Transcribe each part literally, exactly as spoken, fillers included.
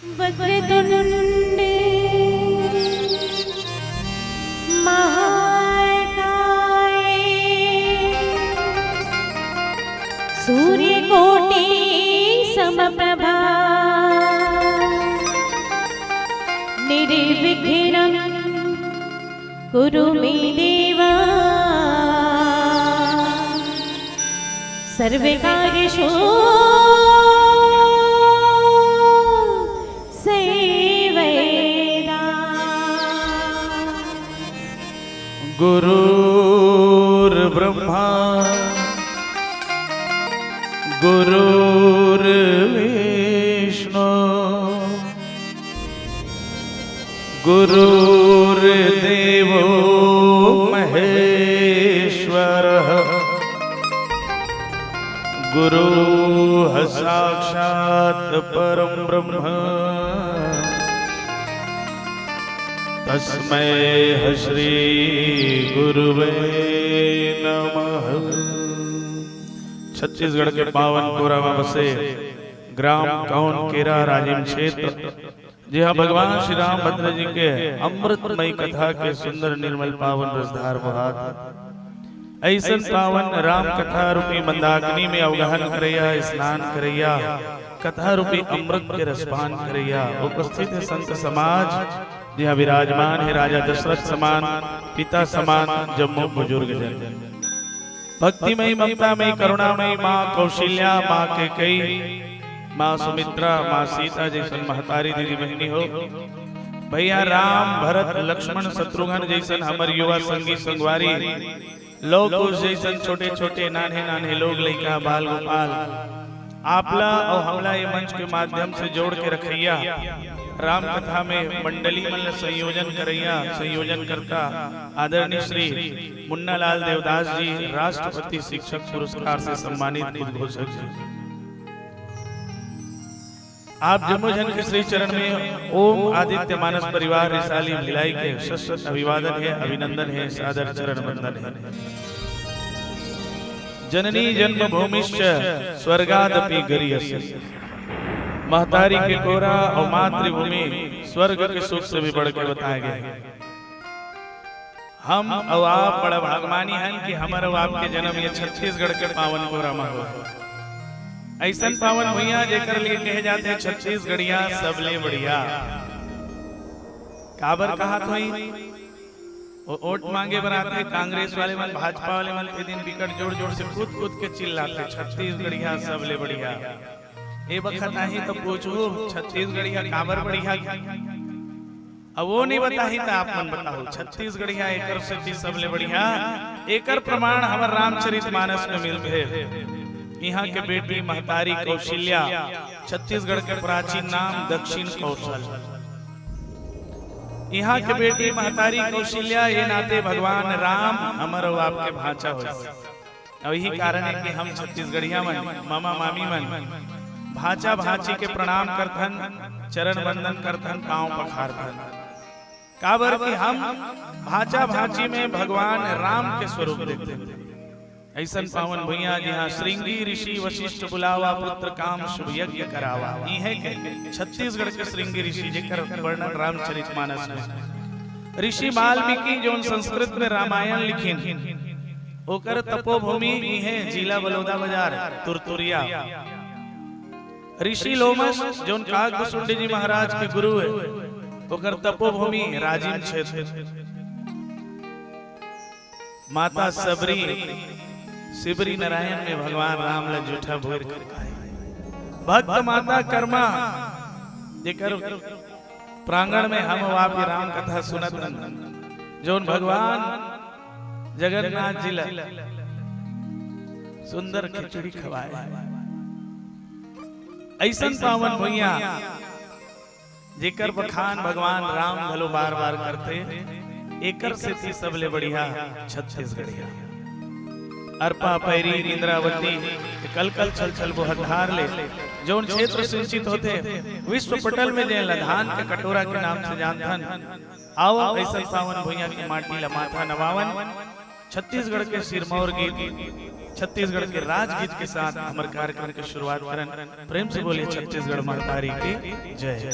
वक्रतुण्डे महाकाये सूर्यकोटि समप्रभा निर्विघ्नं कुरु मे देवा सर्वकार्येषु सेवैदा। गुरुर्ब्रह्मा गुरुर्विष्णु गुरुर्देवो महेश्वरः। गुरुः साक्षात् परं ब्रह्म। तस्मै ह श्री गुरुवे नमः। छत्तीसगढ़ के पावन कोरा में बसे ग्राम कौन केरा राजिम क्षेत्र, जिहाँ भगवान श्री रामभद्र जी के अमृतमय कथा के सुंदर निर्मल पावन रसधार बहात हे। अइसन पावन राम कथा रूपी मंदाकिनी में अवगाहन करैया, स्नान करैया, कथा रूपी अमृत के रसपान करैया उपस्थित हे संत समाज, जिहाँ विराजमान हे राजा दशरथ समान, पिता समान जम्मो बुजुर्ग जन। भक्तिमयी, ममतामयी, करुणामयी माँ कौशल्या, माँ कैकेयी, माँ सुमित्रा, माँ सीता जइसन महतारी दीदी बहिनी हो। भैया राम, भरत, लक्ष्मण, शत्रुघ्न जइसन हमर युवा संगी संगवारी, लव कुश जइसन छोटे-छोटे नान्हे-नान्हे लोग, लइका, बाल गोपाल, आपला अउ हमला ये मंच के माध्यम से जोड़ के रखैया, राम कथा में मंडली मन ल संयोजन करैया, संयोजनकर्ता आदरणीय श्री मुन्नालाल देवदास जी, राष्ट्रपति शिक्षक पुरस्कार से सम्मानित उद्घोषक जी। आप जम्मो झन के श्री चरण में ओम आदित्य मानस परिवार रिसाली भिलाई के शत शत अभिवादन हे, अभिनंदन हे, सादर चरण वंदन हे। जननी जन्मभूमिश्च स्वर्गादपि गरीयसी। महतारी के कोरा अउ मातृभूमि स्वर्ग के सुख से भी बढ़ के बताए गए। हम अउ आप बड़ा भागमानी हन कि हमर अउ आपके जन्म ये छत्तीसगढ़ के पावन कोरा म हो। अइसन पावन भुइयां जेकर लिए कहे जाथे छत्तीसगढ़िया सबले बढ़िया। काबर कहात होई? वो वोट मांगे बर आथे कांग्रेस वाले मन, भाजपा वाले मन, ए दिन बिकट जोर जोर से कूद कूद के चिल्लाथे, "छत्तीसगढ़िया सबले बढ़िया।" ए बखत आही तो पूछहू, "छत्तीसगढ़िया काबर बढ़िया?" अब वो नहीं बताही त आप मन बताहू, छत्तीसगढ़िया एकर सेती सबले बढ़िया। एकर प्रमाण हमर रामचरित मानस में मिलथे। इहाँ के बेटी महतारी कौशल्या, छत्तीसगढ़ के प्राचीन नाम दक्षिण कौशल। इहाँ के बेटी महतारी कौशल्या, ये नाते भगवान राम हमर अउ आपके भांचा होइस। अउ यही कारण हे कि हम छत्तीसगढ़िया मन, मामा मामी मन, भांचा भांची के प्रणाम करथन, चरण वंदन करथन, पांव पखारथन। काबर कि हम भांचा भांची में भगवान राम के स्वरूप देखथन। अइसन पावन भुइयां जिहाँ श्रृंगी ऋषि वशिष्ठ बुलावा, पुत्र काम शुभ यज्ञ करावा। इहे के छत्तीसगढ़ के श्रृंगी ऋषि, जेकर वर्णन रामचरित मानस में। ऋषि वाल्मीकि जोन संस्कृत में रामायण लिखिन, ओकर तपोभूमि इहे जिला बलौदाबाजार, तुरतुरिया। ऋषि लोमश जोन काकभुसुंड जी महाराज के गुरु हे, ओकर तपोभूमि राजिम क्षेत्र। माता सबरी सिबरी नारायण में भगवान राम ला जूठा भोर कर खाए। भक्त माता कर्मा, जेकर प्रांगण में हम अउ आप ये राम कथा सुनत हन, जोन भगवान जगन्नाथ जी ला सुंदर खिचड़ी खवाए। अइसन पावन भुइयां जेकर बखान भगवान राम घलो बार-बार करथे, एकर सेती सबले बढ़िया छत्तीसगढ़िया। अरपा, पैरी, इंद्रावती, कल-कल छल-छल बोहत धार ले, जौन क्षेत्र सिंचित होथे, विश्व पटल में जेन ला धान के कटोरा के नाम से जानथन, आवव अइसन पावन भुइयां के माटी ला माथा नवावन। छत्तीसगढ़ के सिरमौर गीत छत्तीसगढ़ के राजगीत के साथ हमर कार्यक्रम के शुरुआत करन। प्रेम से बोलिए छत्तीसगढ़ महतारी की जय।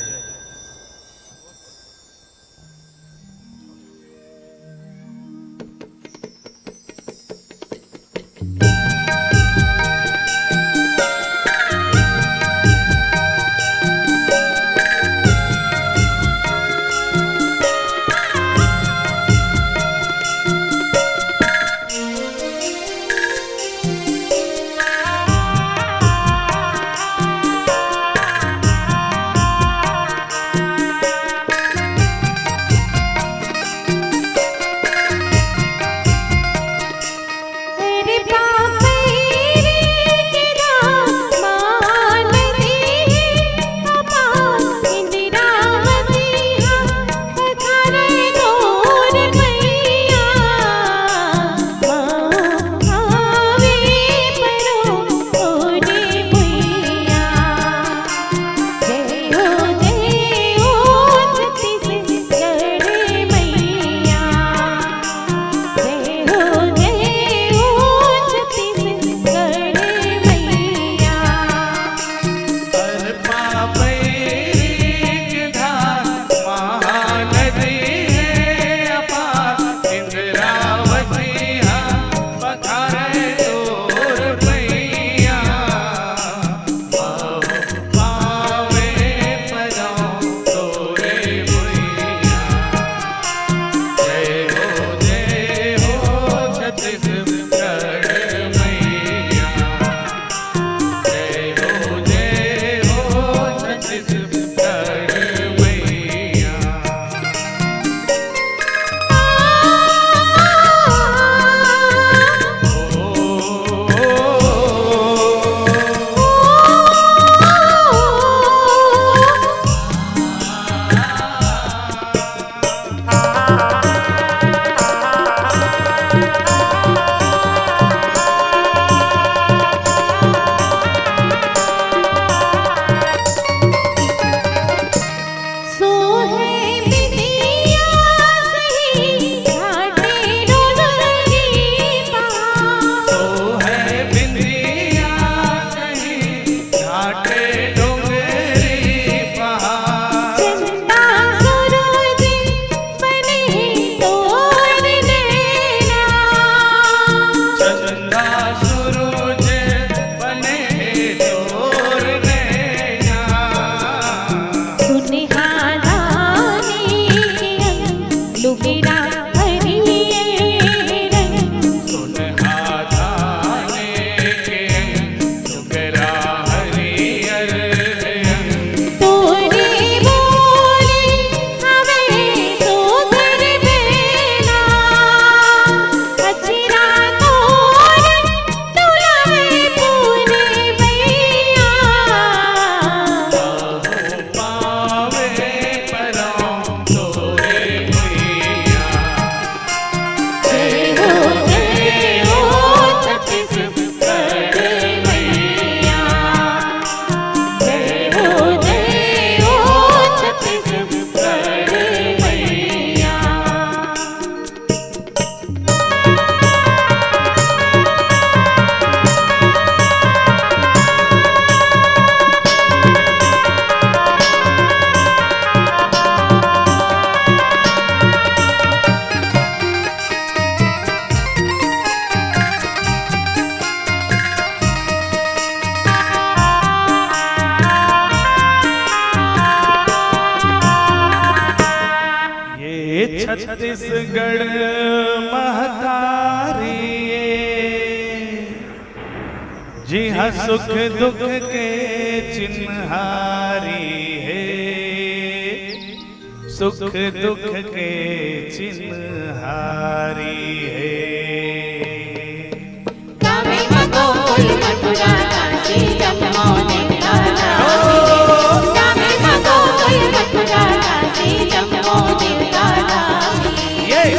छत्तीसगढ़ महतारी, जिहाँ सुख दुख के चिन्हारी हे, सुख दुख के चिन्हारी हे।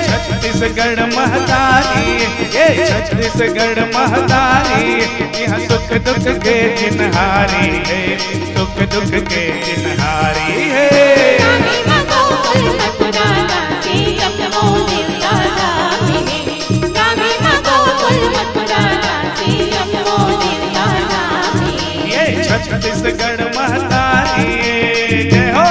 छत्तीसगढ़ महतारी, ये छत्तीसगढ़ महतारी, यहाँ सुख दुख के चिन्हारी हे, सुख दुख के चिन्हारी हे। नामे मा गोकुल मथुरा काशी जम्मो देवता धाम हे। नामे मा गोकुल मथुरा काशी छत्तीसगढ़ महतारी जय हो।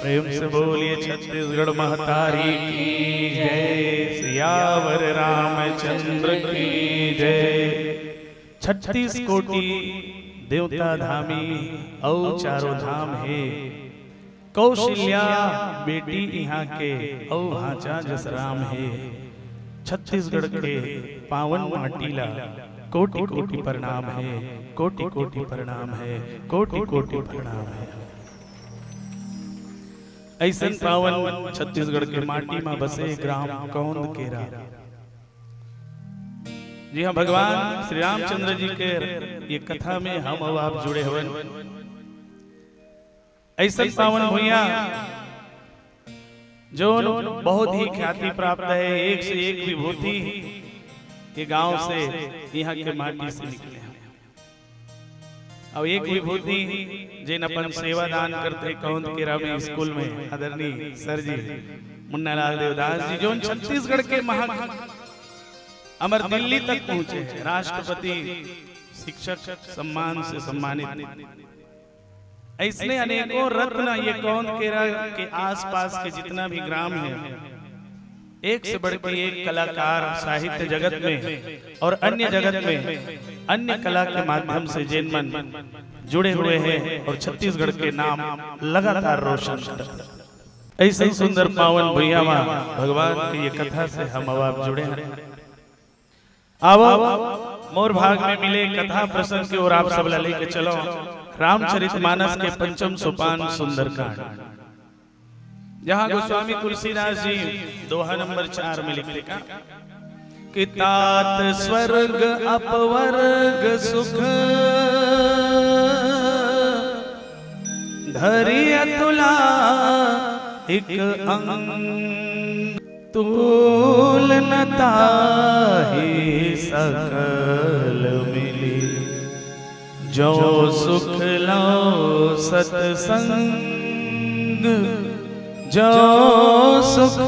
प्रेम से बोलिए छत्तीसगढ़ महतारी की जय, सियावर रामचंद्र की जय। छत्तीस कोटि देवता धामी अउ चारों धाम हे। कौशल्या बेटी इहाँ के अउ भांचा जसराम हे। छत्तीसगढ़ के पावन माटी ला कोटि कोटि प्रणाम हे, कोटि कोटि प्रणाम हे, कोटि कोटि प्रणाम हे। अइसन पावन छत्तीसगढ़ के माटी मा बसे ग्राम कौंद केरा। जी हाँ, भगवान श्री रामचंद्र जी के ये कथा में हम अउ आप जुड़े हवन। अइसन पावन भुइयां जो बहुत ही ख्याति प्राप्त हे, एक से एक विभूति ये गांव से, इहाँ के माटी से निकले हे। अउ एक विभूति जेन अपन सेवा दान करथे कौंद केरा में स्कूल में आदरणीय सर जी मुन्नालाल देवदास जी, जोन छत्तीसगढ़ के महा अमर दिल्ली तक पहुंचे हे, राष्ट्रपति शिक्षक सम्मान से सम्मानित। अइसने अनेकों रत्न ये कौंद केरा के आसपास के जितना भी ग्राम हे, एक से बढ़ के एक कलाकार साहित्य जगत में और अन्य जगत में अन्य कला के माध्यम से जेन मन जुड़े हुए हे अउ छत्तीसगढ़ के नाम लगातार रोशन करत हे। अइसन सुंदर पावन भुइयां मा भगवान के ये कथा से हम अउ आप जुड़े हन। आवव, मोर भाग में मिले कथा प्रसंग के ओर आप सब ला लेके चलो। रामचरित मानस के पंचम सोपान सुंदरकांड, जहाँ गोस्वामी तुलसीदास जी दोहा नंबर चार में लिखथे का कि तात स्वर्ग अपवर्ग सुख धरि अतुला एक अंग। तूल न ताहि सकल मिली, जो सुख लौ सतसंग, जो सुख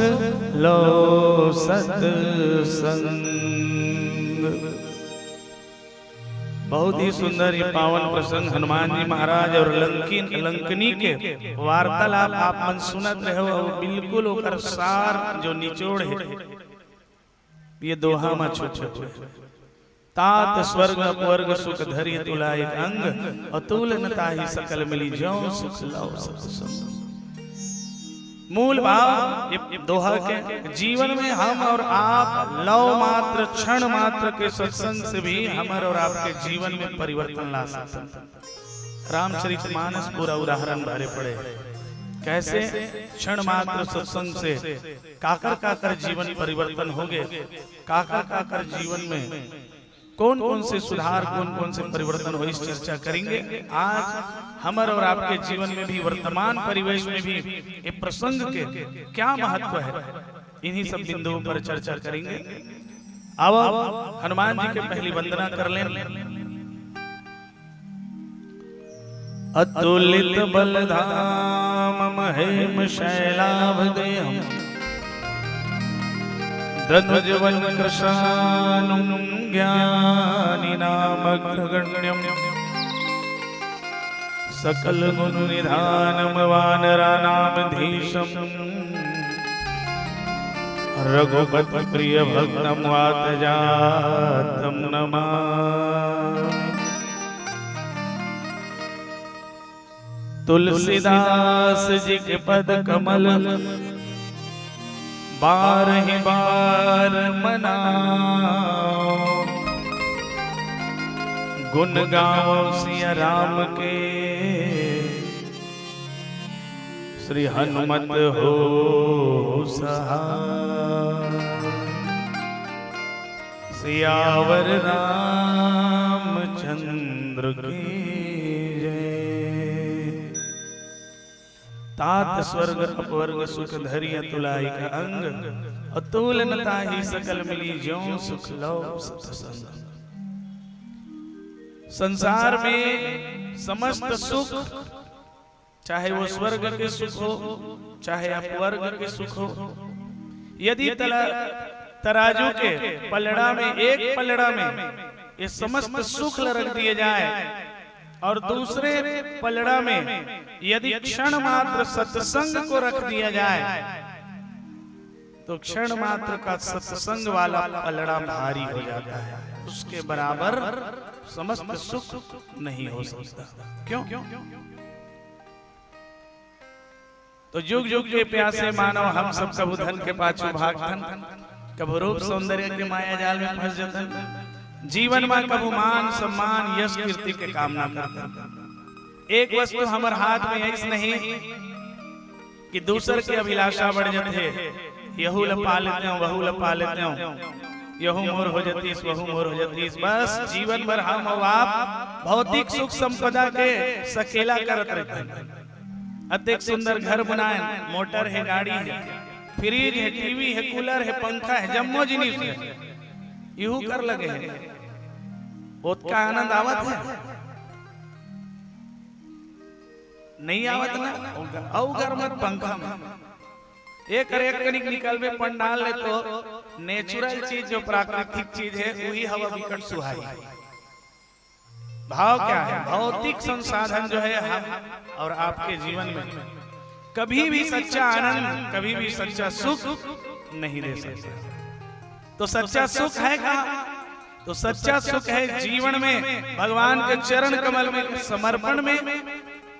लौ सतसंग। बहुत ही सुंदर ये पावन प्रसंग, हनुमान जी महाराज और लंकिन, लंकनी के वार्तालाप आप मन सुनत रहे हो, और बिल्कुल ओकर सार जो निचोड़ हे, ये दोहा मा छुपे हुए। तात स्वर्ग अपवर्ग सुख धरि अतुला एक अंग, अतुल न ताहि सकल मिली, जो सुख लौ सतसंग। मूल भाव ये दोहा के, जीवन में हम और आप लौ मात्र, क्षण मात्र के सत्संग से भी हमर और आपके जीवन में परिवर्तन ला सकते हैं। रामचरित मानस पूरा उदाहरण भरे पड़े। कैसे? क्षण मात्र सत्संग से काकर काकर जीवन परिवर्तन होगे, काकर काकर जीवन में कौन कौन से सुधार, कौन कौन से परिवर्तन हो, इस चर्चा करेंगे। आज हमर और आपके जीवन में भी, वर्तमान परिवेश में भी ये प्रसंग के क्या महत्व है, इन्हीं सब बिंदुओं पर चर्चा करेंगे। आवव, हनुमान जी के पहली वंदना कर लें। अतुलित बल धाम महेम शैलाभ देहम, दनुज वन कृशानुम ज्ञानी नाम अग्रगण्यम। सकल गुण निधानम वानरानाम धीशम, रघुपति प्रिय भक्तम वात जातम नमामि। तुलसीदास जी के पद कमल बारह बार मनाओ, गुण गाओ सिया राम के, श्री हनुमत हो सहाय। सियावर रामचंद्र की जय। तात स्वर्ग अपवर्ग सुख धरि अतुलाइक अंग, अतुल न ताहि सकल मिली ज्यों सुख लौ सतसंग। संसार में समस्त सुख, चाहे वो स्वर्ग के सुख हो, चाहे अपवर्ग के सुख हो, यदि तला-, तराजू के पलड़ा में, एक पलड़ा में ये समस्त सुख ल रख दिए जाए और दूसरे पलड़ा में यदि क्षण मात्र सत्संग को रख दिया जाए, तो क्षण मात्र का सत्संग वाला पलड़ा भारी हो जाता है, उसके बराबर समस्त सुख नहीं हो सकता। क्यों? तो जुग जुग के प्यासे मानव हम सब, कभू धन के पाछू भागथन, कभू रूप सौंदर्य के माया जाल में फंस जतन, जीवन में कभू मान सम्मान यश कीर्ति के कामना करथन। एक वस्तु हमर हाथ में ऐस नहीं कि दूसर के अभिलाषा बढ़ जथे, यहू ल पा लेते हो, वहू ल पा लेते हो, यहू मोर हो जतीस, वहू मोर हो जतीस। बस जीवन भर हम अउ आप भौतिक सुख संपदा के सकेला करत रहते हैं। अतेक सुंदर घर बनाए, मोटर है, गाड़ी है, फ्रिज है, टीवी है, कूलर है, पंखा है, जम्मो जिनिस है, इहू कर लगे हैं। ओतका आनंद आवत है? नहीं आवत ना। अउ ग-, अउ गरमत पंखा में। एक, एक कनिक निकलबे पंडाल ले तो नेचुरल चीज, जो प्राकृतिक चीज है, वही हवा बिकट सुहाई। भाव क्या है? भौतिक संसाधन जो है, हम और आपके जीवन में कभी भी सच्चा आनंद, कभी भी सच्चा सुख नहीं दे सकता। तो सच्चा सुख है कहाँ? तो सच्चा सुख है जीवन में भगवान के चरण कमल में समर्पण में,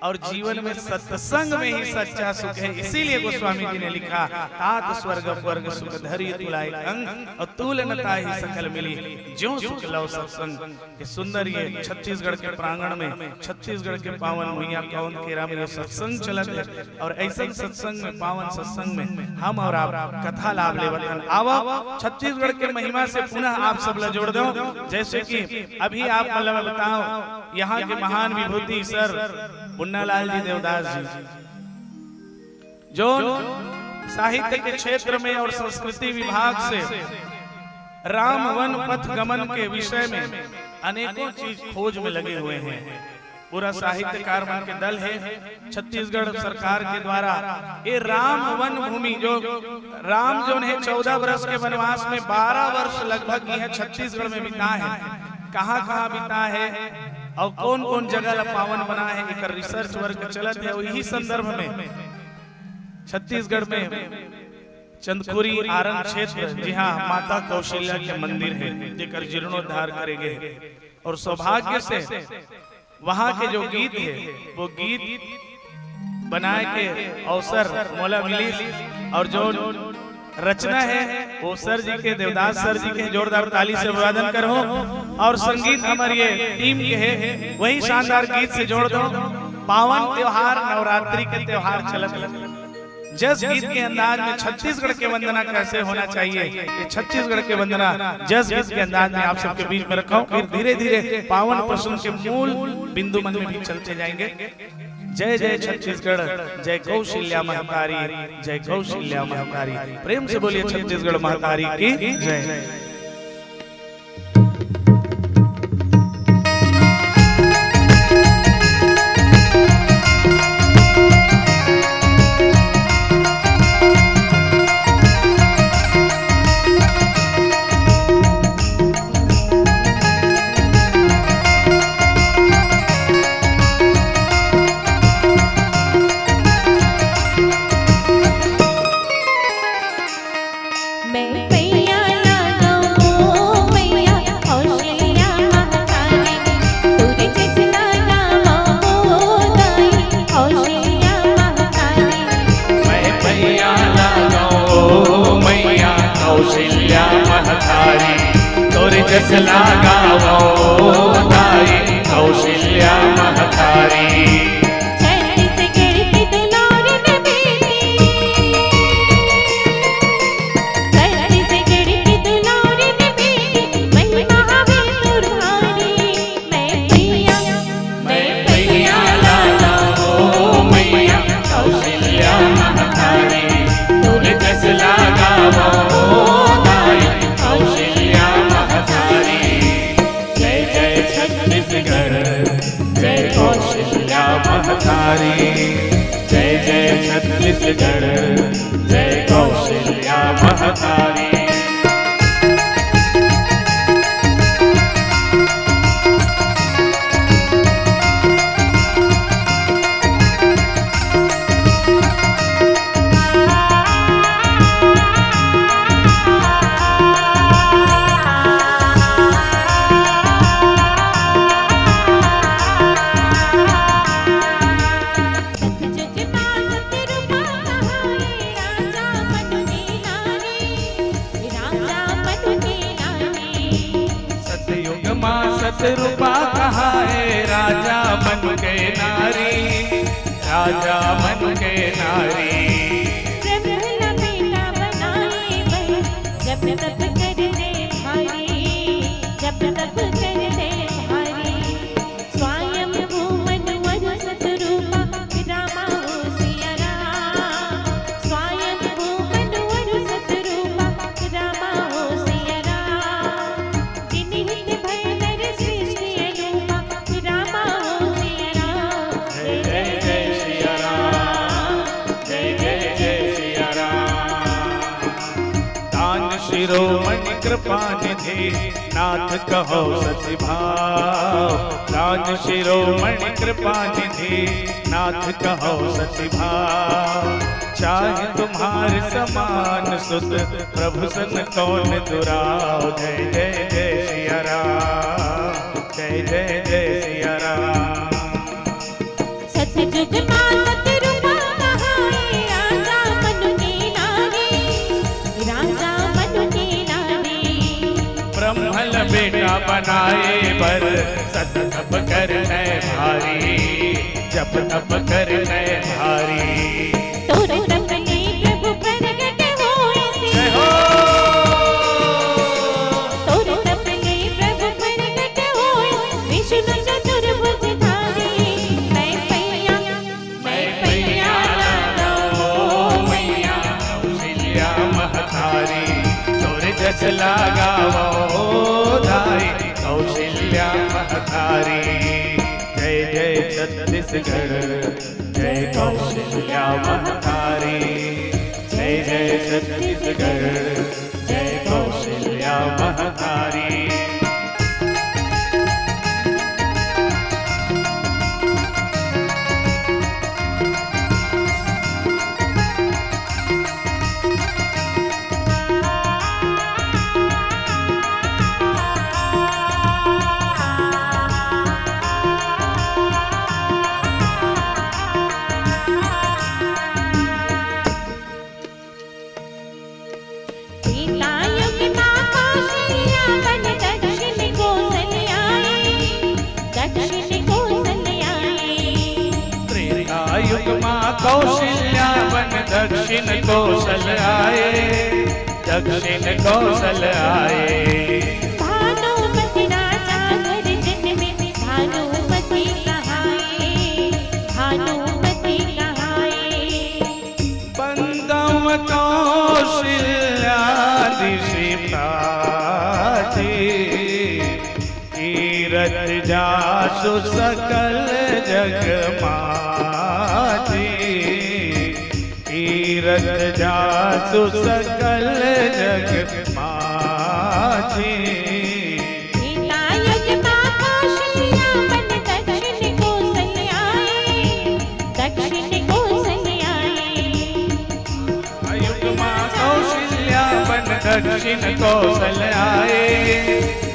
और जीवन में सत्संग में ही सच्चा सुख है। इसीलिए गोस्वामी जी ने लिखा, तात स्वर्ग अपवर्ग सुख धरि अतुलाइक अंग, अतुल न ताहि सकल मिली, ज्यों सुख लव सत्संग। कि सुंदर ये छत्तीसगढ़ के प्रांगण में, छत्तीसगढ़ के पावन भुइयां कौंद केरा में ये सत्संग चलत है, और ऐसन सत्संग में, पावन सत्संग में हम और आप कथा लाभ लेवत हन। आवा, छत्तीसगढ़ के महिमा से पुनः आप सब ला जोड़ दो। जैसे कि अभी आप मन ला मैं बताओ, यहाँ के महान विभूति सर पुन्नालाल जी देवदास जी, जो साहित्य के क्षेत्र में और संस्कृति विभाग से राम वन पथ गमन के विषय में अनेकों चीज खोज में लगे हुए हैं। पूरा साहित्यकार मन के दल है। छत्तीसगढ़ सरकार के द्वारा ये राम वन भूमि, जो राम जोन है चौदह वर्ष के वनवास में बारह वर्ष लगभग यह छत्तीसगढ़ में बिता है, कहाँ कहाँ बिता है और कौन कौन जगह ला पावन बना है, एकर रिसर्च वर्क चलत है। और यही संदर्भ में छत्तीसगढ़ में चंदखुरी आरंग क्षेत्र, जिहाँ माता कौशल्या के मंदिर है, जेकर जीर्णोद्धार करे गए है, और सौभाग्य से वहाँ के जो गीत है, वो गीत बनाए के अवसर मोला मिलिस, और जो रचना है, वो सर जी के, देवदास सर जी के, जोरदार ताली से अभिवादन करो। और संगीत हमारी ये टीम के है, वही शानदार गीत से जोड़ दो। पावन त्योहार, नवरात्रि के त्योहार चलत है। जस गीत के अंदाज में छत्तीसगढ़ के वंदना कैसे होना चाहिए, ये छत्तीसगढ़ के वंदना जस गीत के अंदाज में आप सबके बीच में रखा हूँ। फिर धीरे धीरे पावन प्रसंग के मूल बिंदु मन में भी चलते जाएंगे। जय जय छत्तीसगढ़, जय कौशल्या महतारी, जय कौशल्या महतारी। प्रेम से बोलिए छत्तीसगढ़ महतारी की जय। कौशल्या महतारी, तोर जस लागा वो दाई, कौशल्या महतारी। छत्तीसगढ़ की दुलारिन बेटी, छत्तीसगढ़ की दुलारिन बेटी, महिमा हवे तोर भारी। मैं पैया, मैं पैया लाना ओ मैया, कौशल्या महतारी, तोर जस लागा वो दाई, कौशल्या महतारी। जय जय छत्तीसगढ़, जय कौशल्या महतारी, जय जय छत्तीसगढ़, जय कौशल्या महतारी। सतयुग मा सतरूपा कहाए, राजा मन के नारी, राजा मन के नारी। ब्रह्म ला बेटा बनाए बर, जप तप कर दे भारी, जप तप कर दे भारी। स्वयंभू मनु अरु सतरूपा, रामा हो सिया राम। स्वयंभू मनु अरु सतरूपा, रामा हो सिया राम। जिनहिं ते भय नर सृष्टि अनूपा, रामा हो सिया राम। जय जय जय सिया राम, जय जय जय सिया राम। दान शिरोमणि कृपा निधि, नाथ कहो सति भाव। दान शिरोमणि कृपा निधि, नाथ कहो सति भाव। चाहे तुम्हारे समान सुत, प्रभु सन कौन दुराव। जय जय जय सिया राम, जय जय जय सिया राम। सतयुग मा सतरूपा कहाए, राजा मनु के नारी, राजा मनु के नारी। ब्रह्म ल बेटा बनाए बर, सत तप करने भारी, जप तप करने भारी। तोर तप ले प्रभु प्रगट होइस। जय हो। तोर तप ले प्रभु प्रगट होइस, विष्णु चतुर्भुज धारी। मैं पैया, मैं पैया लाना ओ मैया, कौशल्या महतारी, तोर जस लागा वो दाई, कौशल्या महतारी। जय जय छत्तीसगढ़, जय कौशल्या महतारी। जय जय छत्तीसगढ़, जय कौशल्या महतारी। त्रेता युग मा कौशल्या बन दक्षिण कोसल आए, दक्षिण कोसल आए। त्रेता युग मा कौशल्या बन दक्षिण कोसल आए, दक्षिण कोसल आए। भानुमति राजा घर जनमे, भानुमति कहाए, भानुमति कहाए। बंदम कौशल्या दिशि प्राची, तीरथ जासु सकल जग माची। तीरथ जासु सकल जग माची। त्रेता युग मा कौशल्या बन दक्षिण कोसल आए, दक्षिण कोसल आए। युग मा कौशल्या बन दक्षिण कोसल आए,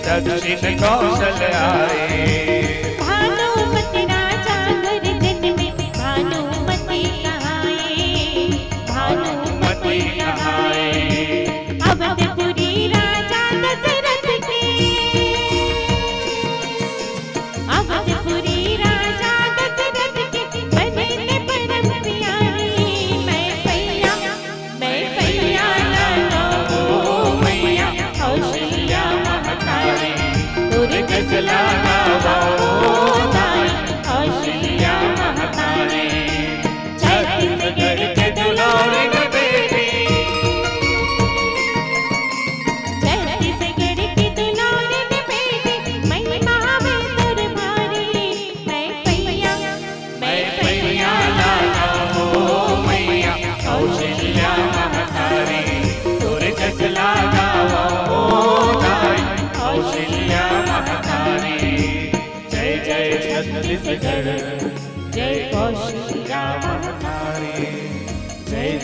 दक्षिण कोसल आए। भानुमति राजा घर जनमे, भानुमति कहाए, भानुमति कहाए। अवध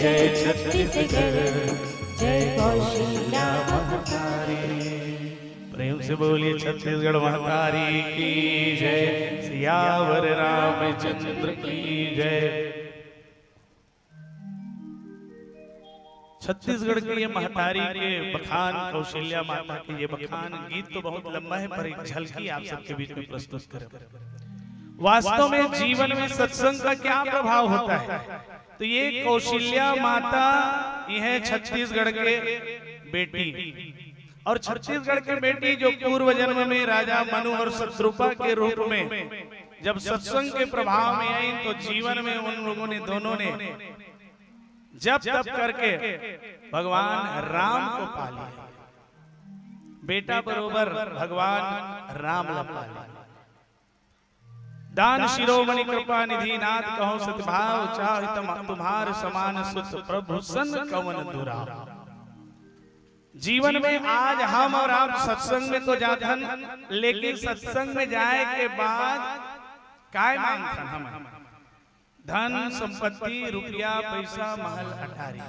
जय छत्तीसगढ़, जय कौशल्या महतारी। प्रेम से बोलिए छत्तीसगढ़ महतारी की जय, सियावर रामचंद्र की जय। छत्तीसगढ़ के ये महतारी के बखान, कौशल्या माता के ये बखान गीत तो बहुत लंबा है, पर एक झलकी आप सबके बीच में प्रस्तुत करें। वास्तव में जीवन में सत्संग का क्या प्रभाव होता है? तो ये कौशल्या माता, ये है छत्तीसगढ़ के बेटी, और छत्तीसगढ़ के बेटी जो पूर्व जन्म में राजा मनु और शतरूपा के रूप में जब सत्संग के प्रभाव में आई, तो जीवन में उन लोगों ने, दोनों ने जप तप करके भगवान राम को पा लिया। बेटा बरोबर भगवान राम ला पा लिया। दान शिरोमणि कृपा निधि नाथ, कहूँ सतभाव चाहि तम तुम्हार समान सुत प्रभु सन कवन दुराव। जीवन में आज हम और आप सत्संग में तो जाथन, लेकिन सत्संग में जाए के बाद काय मांगथन हम? धन संपत्ति, रुपया पैसा, महल अटारी।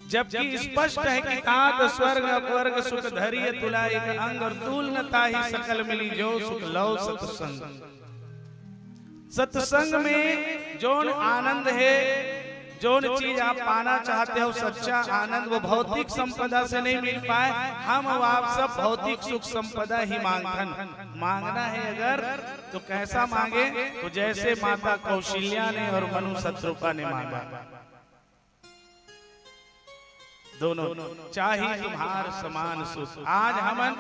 जबकि स्पष्ट है कि तात स्वर्ग अपवर्ग सुख धरिय तुला एक अंग, और तूल न ताहि सकल मिली जो सुख लव सत्संग। सत्संग में जोन आनंद है, जोन चीज आप पाना चाहते हो, सच्चा आनंद, वो भौतिक संपदा से नहीं मिल पाए। हम और आप सब भौतिक सुख संपदा ही मांगथन। मांगना है अगर, तो कैसा मांगे? तो जैसे माता कौशल्या ने और मनु शतरूपा ने मांगा। दोनों, चाही तुम्हार समान सुत। आज हमन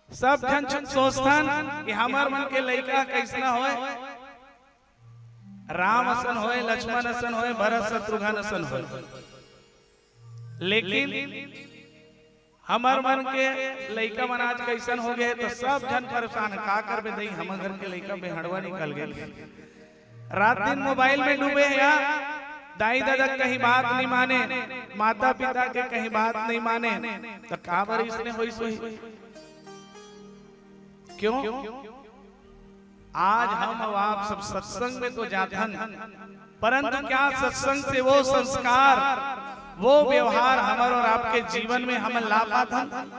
सब झन सोचथन कि हमर मन के लइका कइसना होय, राम असन होय, लक्ष्मण असन होय, भरत शत्रुघ्न असन होय। लेकिन हमर मन के लइका मन आज कइसन हो गए, तो सब झन परेशान, का करबे दई, हमर घर के लइका बेहड़वा निकल गए। रात दिन मोबाइल में डूबे हे या, दाई ददा के कहीं बात नहीं माने, माता पिता के कहीं बात नहीं माने, तो काबर इसने होइस होही? क्यों? आज हम और आप सब सत्संग में तो जाथन, परंतु क्या सत्संग से वो संस्कार, वो व्यवहार हमर और आपके जीवन में हमन ला पाथन,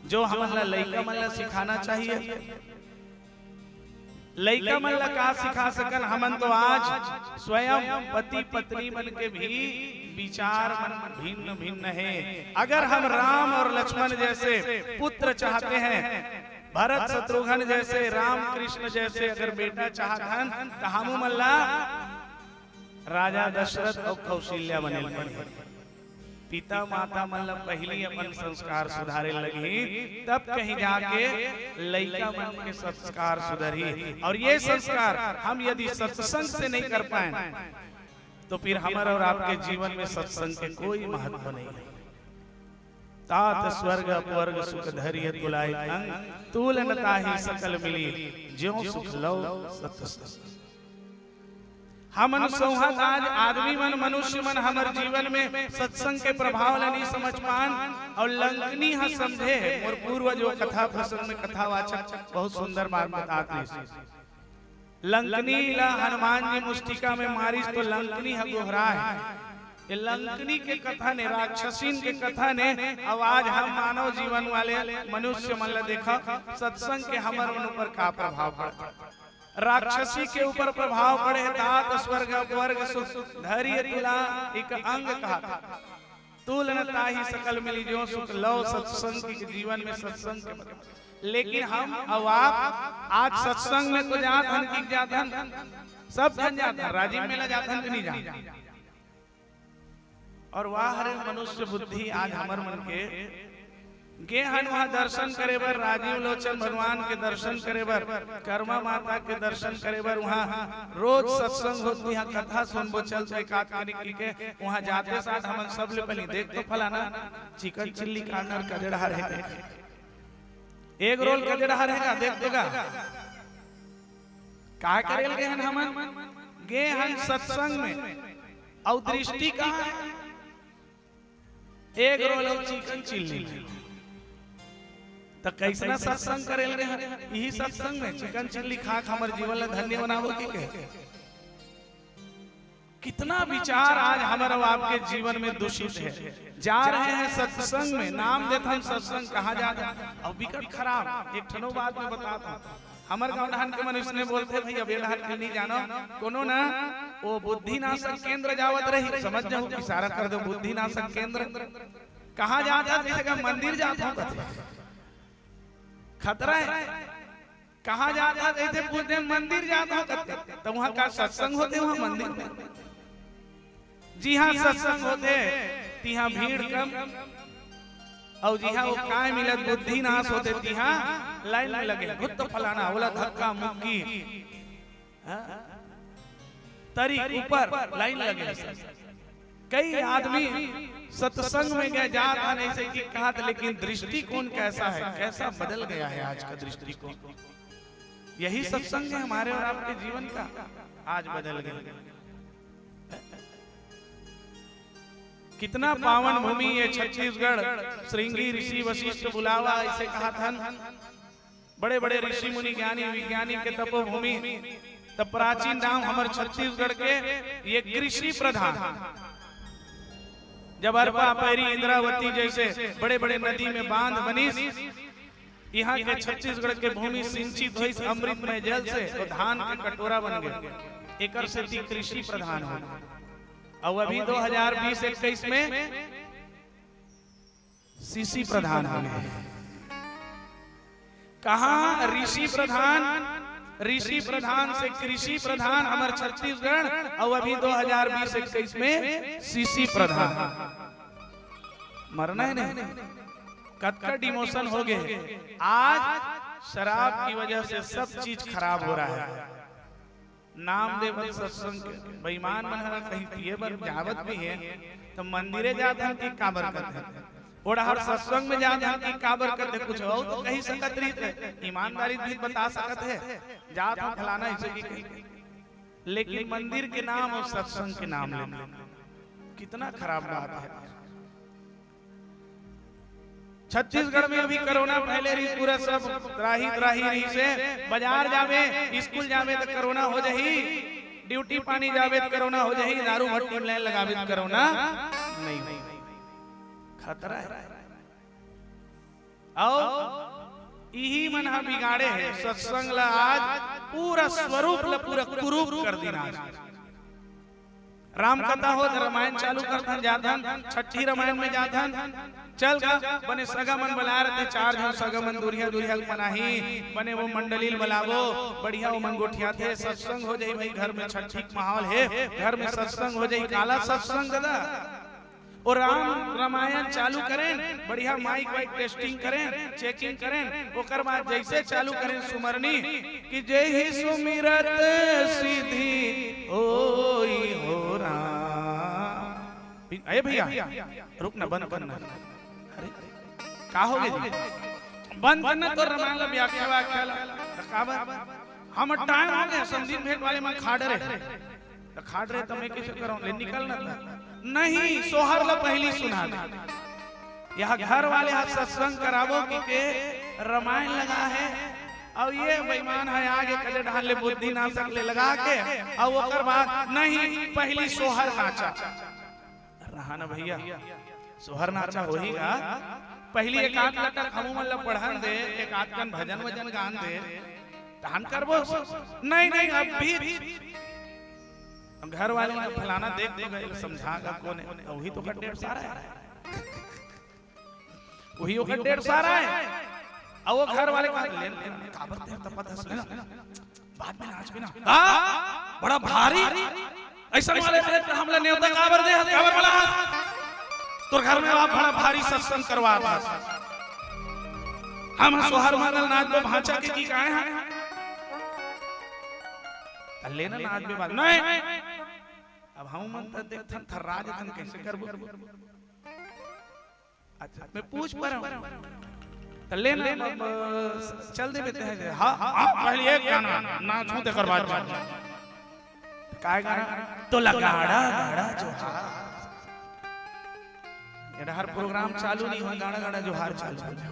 जो हमन ला लइका मन ला सिखाना चाहिए? लइका मन ला का सिखा सकन? हमन तो आज स्वयं पति पत्नी मन के भी विचार मन भिन्न भिन्न है। अगर हम राम और लक्ष्मण जैसे पुत्र चाहते हैं, भरत शत्रुघ्न जैसे, राम कृष्ण जैसे अगर बेटा चाहत हन, त हमू मन ला राजा दशरथ और कौशल्या बने ल पड़ही। पिता माता मन ला पहिली अपन संस्कार सुधारे लगही, तब कहीं जाके लइका मन के संस्कार सुधरही। और ये संस्कार हम यदि सत्संग से नहीं कर पाए, तो फिर हमर और आपके जीवन में सत्संग के कोई महत्व नहीं है। तात स्वर्ग अपवर्ग सुख धरिय तुला एक अंग, तूल न ताहि सकल मिली, ज्यों सुख लव सत्संग। हमन सोहत आज आदमी मन, मनुष्य मन हमर जीवन में सत्संग के प्रभाव ला नहीं समझ पान, और लंकनी ह समझे हे। मोर पूर्वज वो कथा प्रसंग में कथावाचक बहुत सुंदर बात बतात रहिस। लंकनी ला हनुमान जी मुष्टिका में मारिस तो लंकनी ह गोहराय। ये लंकनी के कथा ने, राक्षसीन के कथा ने, अब आज हम मानव जीवन वाले मनुष्य मन ला देखा, सत्संग के हमर मन ऊपर का प्रभाव पड़ता। राक्षसी के ऊपर प्रभाव पड़े, तात स्वर्ग अपवर्ग सुख धरिय तुला एक अंग कहा था। तूल न ताहि सकल मिली जो सुख लव सत्संग के जीवन में सत्संग के। लेकिन हम और आप आज सत्संग में तो जात हन कि जात हन, सब झन जात हन, राजीव मेला जात हन कि नहीं जात? और वाह रे मनुष्य बुद्धि आज हमर मन के। गे हन वहाँ दर्शन करे बर, राजीव लोचन भगवान के दर्शन करे बर, कर्मा माता के दर्शन करे बर, वहाँ रोज सत्संग होत, वहाँ कथा सुनबो, चल तो एकाध कनिक के। वहाँ जाते साथ हमन सब ले पहले देख तो फलाना चिकन चिल्ली कार्नर कजड़हार है, एग रोल कजड़हार है का, देख तो का। का करे ल गे हन हमन? गे हन सत्संग में। अउ दृष्टि कहाँ है? एग रोल अउ चिकन चिल्ली में। त कइसना सत्संग करे ल गे हन? इही सत्संग में चिकन चिल्ली खा के हमर जीवन ला धन्य बनाबो कि कहे? कितना विचार आज हमर अउ आपके जीवन में दूषित हे। जा रहे हैं सत्संग में, नाम देथन सत्संग, कहाँ जात हन? अउ बिकट खराब। एक ठनो बात मैं बतात हँव, हमर गाँव डहन के मनुष्य ने बोलथे, "भई, अब ये डहन के नहीं जानो, कोनो ना, वो बुद्धि नाशक केंद्र जावत रही, समझ जाहू, इशारा कर दो, बुद्धि नाशक केंद्र।" कहाँ जात हस? जइसे कि मंदिर जात हँव कथे। खतरा हे। कहाँ जात हस? जइसे पूछथे, "मंदिर जात हँव कथे।" त उहाँ का सत्संग होथे, उहाँ मंदिर में? जिहाँ सत्संग होथे, तिहाँ भीड़ कम, अउ जिहाँ वो काय मिलत बुद्धि नाश होथे, तिहाँ लाइन में लगे, "गुत्त फलाना, ओला धक्का मुक्की।" हाँ? तरी ऊपर लाइन लगे हे। कई आदमी सत्संग में गए जात हन, जइसे कि कहत, लेकिन दृष्टिकोण कैसा है, कैसा बदल गया है आज का दृष्टिकोण। यही सत्संग है हमारे और आपके जीवन का, आज बदल गया। कितना पावन भूमि ये छत्तीसगढ़, श्रृंगी ऋषि वशिष्ठ बुलावा, इसे कहत हन। बड़े-बड़े ऋषि मुनि, ज्ञानी विज्ञानी के तपोभूमि। त प्राचीन नाम हमर छत्तीसगढ़ के ये कृषि प्रधान। जब अरपा, पैरी, इंद्रावती जइसे बड़े-बड़े नदी में बांध बनिस, इहाँ के छत्तीसगढ़ के भूमि सिंचित होइस अमृतमय जल से, त धान के कटोरा बन गे। एकर सेती कृषि प्रधान हो। अउ अभी दो हजार बीस इक्कीस में सीसी प्रधान हो गे। कहाँ ऋषि प्रधान, ऋषि प्रधान से कृषि प्रधान हमर छत्तीसगढ़, अउ अभी दो हजार बीस इक्कीस में सीसी प्रधान। मरना हे नहीं, कतका demotion हो गे। आज शराब की वजह से सब चीज खराब हो रहा है। नाम देवत सत्संग के बेईमान मन ह कहीं पिए बर जावत भी हे, त मंदिरे जात हन कि काबर करथे? ओड़ा हर सत्संग में जात हन कि काबर करथे? कुछ अउ तो कही सकत रहिते, ईमानदारी भी बता सकत हे, जात हन फलाना ऐसे की कही। लेकिन मंदिर के नाम अउ सत्संग के नाम लेना कितना खराब बात है। छत्तीसगढ़ में अभी कोरोना फैले रहिस, पूरा सब त्राही त्राही रहिसे। बाजार जाबे, स्कूल जाबे त कोरोना हो जाही, ड्यूटी पानी जाबे त कोरोना हो जाही, दारू भट्टी में लाइन लगाबे त कोरोना नहीं होही। खतरा हे। अउ इही मन ह बिगाड़े हे सत्संग ला, आज पूरा स्वरूप ला पूरा कुरूप कर दिन आज। राम कथा होत, रामायण चालू करथन, जाथन, छठी रामायण में जाथन, चल गा, बने सगा मन बलाए रथे, चार झन सगा मन दुरिहा दुरिहा के मनाही, बने वो मंडली ल बलाबो, बढ़िया वो मन गोठियाथे, सत्संग हो जाही भाई, घर में छठी के माहौल हे, घर में सत्संग हो जाही। काला सत्संग दादा? ओ राम रामायण चालू करेन, बढ़िया माइक वाइक टेस्टिंग करेन, चेकिंग करेन, ओकर बाद जइसे चालू करेन सुमरनी कि जेहि सुमिरत सिद्धि होई हो राम। ए भैया, रुक ना, बंद करना। अरे, का हो गे जी? बंद करना तो रामायण ला, व्याख्या, व्याख्या ला। त काबर? हमर टाइम हो गे, समधी भेंट वाले मन खा डरे। त खा डरे त मैं कइसे करँव? ले निकल ना त। नहीं, सोहर ला पहिली सुना दे। यहाँ घर वाले ह सत्संग कराबो कहिके रामायण लगा हे, अउ ये बेईमान ह आगे कदे ढाल ले बुद्धि नाशक ले लगा के, अउ ओकर बाद नहीं, पहिली सोहर नाचा। रहा ना भैया, सोहर नाचा होही गा। पहिली एक आध लटक हमू मन ला पढ़न दे, एक आध कन भजन वजन गान दे, तहन करबो। नहीं, नहीं, अब भी हम घर वाले ने फलाना देख तो गए, समझा गा कोन हे, वही तो ओकर डेढ़ सारा हे, वही ओकर डेढ़ सारा हे। अउ वो घर वाले कहा, "ले, ले, काबर ते तपत हस, ले ना।" बाद में नाचबे ना। का? बड़ा भारी? अइसन वाले थे त हमला नेवता काबर दे हस? काबर बोला हस? तोर घर में आप बड़ा भारी सत्संग करवात हस। हम सोहर मंगल नाचबो भांचा के कि काय हे? त ले ना नाचबे बाद। नहीं। अब हम मन त देखथन थर्रा जथन, कइसे करबो? अच्छा, मैं पूछ पा रहा हूँ। त ले ना, अब, अब, चल देबे ते हे। हाँ, हाँ, पहले एक गाना नाचूं, तेकर बाद जाऊं। काय गाना? तो लगा गाड़ा गाड़ा जोहार। ये हर प्रोग्राम चालू नहीं हुआ, गाड़ा गाड़ा जोहार चालू हो जाए।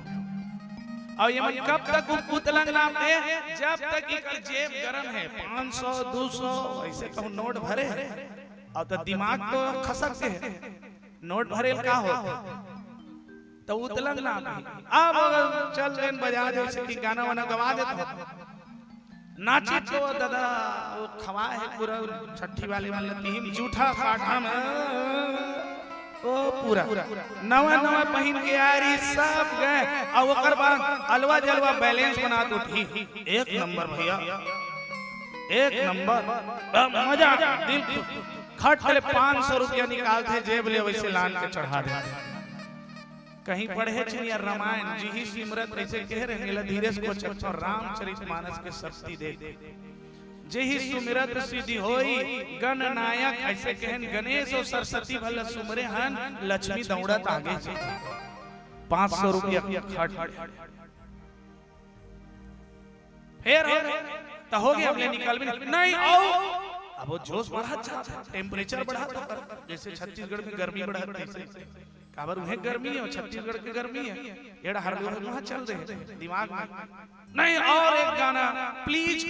अउ ये मन कब तक उत-, उतलंग नाम दे, जब तक एकर जेब गरम हे, पाँच सौ, दो सौ, अइसे कहूँ नोट भरे हे। अब तो दिमाग तो खसक के हे, नोट भरेल का हो, तो उतलंग ना भी। अब चल देन बजा दे, जैसे कि गाना वाना गवा देत हो, नाचे तो दादा वो खवा हे पूरा छट्ठी वाले मन ल तिहिम जूठा काठा में। ओ पूरा नवा नवा पहिन के आए रही, सब गए। और ओकर बाद अलवा जलवा बैलेंस बनात उठी। एक नंबर भैया, एक नंबर। अब मजा, दिल खुश। खट ले पाँच सौ रुपया निकालथे जेब ले, वैसे लान के चढ़ा दे। कहीं पढ़े चिनिया रामायण, जिही सिमरत, ऐसे कह रहे, मेला धीरे से को चक्कर, रामचरित मानस के शक्ति दे। जेही सुमिरत सिद्धि होई, गण नायक, ऐसे कहन गणेश और सरस्वती भला सुमरे हन, लक्ष्मी दौड़त आगे। पाँच सौ रुपया खट। फेर हो गए, तो हो गए, हमने निकल भी नहीं, नहीं, आओ। अब वो जोश बढ़त जात हे, टेम्परेचर बढ़त हे, जैसे छत्तीसगढ़ में गर्मी बढ़त हे, तैसे। काबर उहें गर्मी हे, छत्तीसगढ़ के गर्मी हे, एड़ा हर लोग वहाँ चल रहे हैं दिमाग में। नहीं, और एक गाना, प्लीज।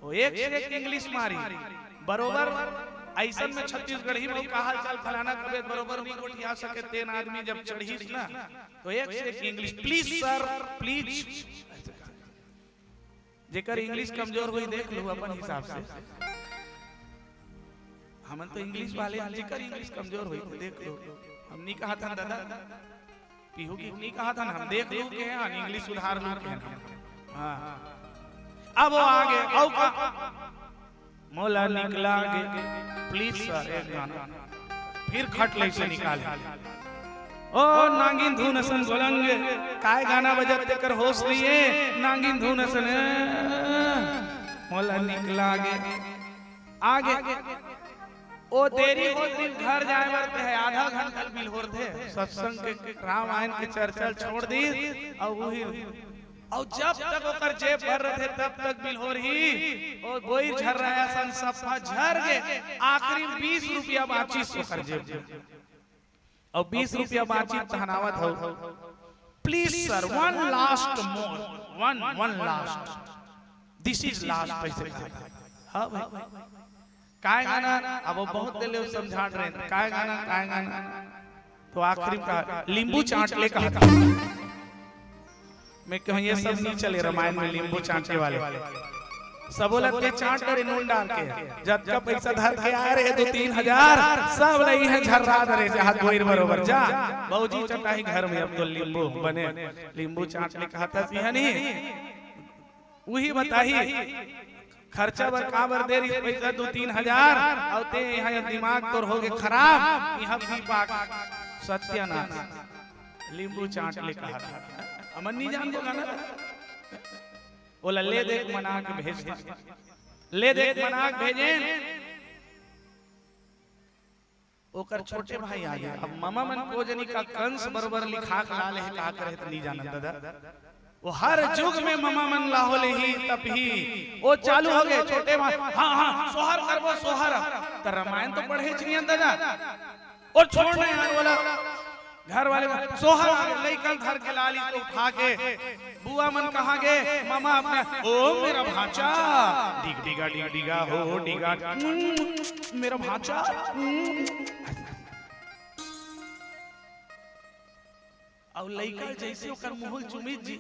वो एक से एक इंग्लिश मारी, बरोबर। ऐसन में छत्तीसगढ़ी में का हाल चाल, फलाना, कबे बरोबर नहीं गोठिया सके, तेन आदमी जब चढ़ीस ना, तो एक से एक इंग्लिश, प्लीज सर, प्लीज। जेकर इंग्लिश कमजोर होई, देख लो अपन हिसाब से। हमन तो इंग्लिश वाले हैं, जेकर इंग्लिश कमजोर होई, तो देख लो। हम नहीं कहा था दादा, पीहू की नहीं कहा था ना, हम देख लो के हैं, इंग्लिश सुधार लो के हैं। हाँ, अब वो आगे, औ का? मोला निकला गे, प्लीज सर, एक गाना। फिर खट ले से निकाले। ओ नागिन धुन असन गोलंग, काय गाना बजत तेकर होश नइये, नागिन धुन असन, मोला निकला गे। आगे, ओ देरी होत दिन घर जाए बर ते है, आधा घंटा बिलहोर थे, सत्संग के रामायण के चर्चा छोड़ दी, और वही, और जब तक ओकर जेब भर रहे तब तक बिलहोर ही, ओ बोई झर रहा सन सफा झर गे, आखिरी में बीस रुपया बाचिस ओकर जेब में। और बीस रुपया बाचिस तहनावत हो, please sir, one last Mor, one, one last, दिस इज लास्ट, ऐसे कहा था। हाँ भाई, काय गाना? अब वो बहुत देर ले समझात रहे, काय गाना, काय गाना? तो आखिरी में कहा, लींबू चाट ले कहा था। मैं कहूँ, ये सब नहीं चले रामायण में, लींबू चाटे वाले। सब बोला, "ते चाट डरे नून डाल के।" जतका पैसा धर के आए रहे, दो तीन हजार, सब लई है झर्रा दरे से हाथ बोइर बरोबर। जा, बाबूजी चटाही घर में, अब तो लींबू बने, लींबू चाट ले कहा था, पिया नहीं। वही बताही, खर्चा बर काबर दे रही पैसा दो तीन हजार, और ते यहाँ दिमाग तोर होगे खराब, यहाँ पी पाक सत्यानाश। लींबू चाट ले कहा था। हमन नहीं जानबो गाना। ओला ले देख मना के भेज दे। ले देख मना के भेजेन। ओकर छोटे भाई आ गया। अब ममा मन को जनी का कंस बरोबर लिखा के ला ले, का करे त नहीं जानत दादा। वो हर जुग में ममा मन लाहो ले ही तब ही। वो चालू हो गए छोटे भाई। हाँ, हाँ, सोहर करबो, सोहर। त रामायण तो पढ़े छियन दादा। और छोड़ ना यार, वाला घर वाले मन, सोहर आ गए, लइका धर के लाली को उठा के, बुआ मन कहाँ गए? मामा अपने, "ओ मेरा भांचा, डिग डिगा, डिग डिगा, हो, हो, डिगा, मेरा भांचा।" और लइका जैसे ओकर मुहुल चुमित जी,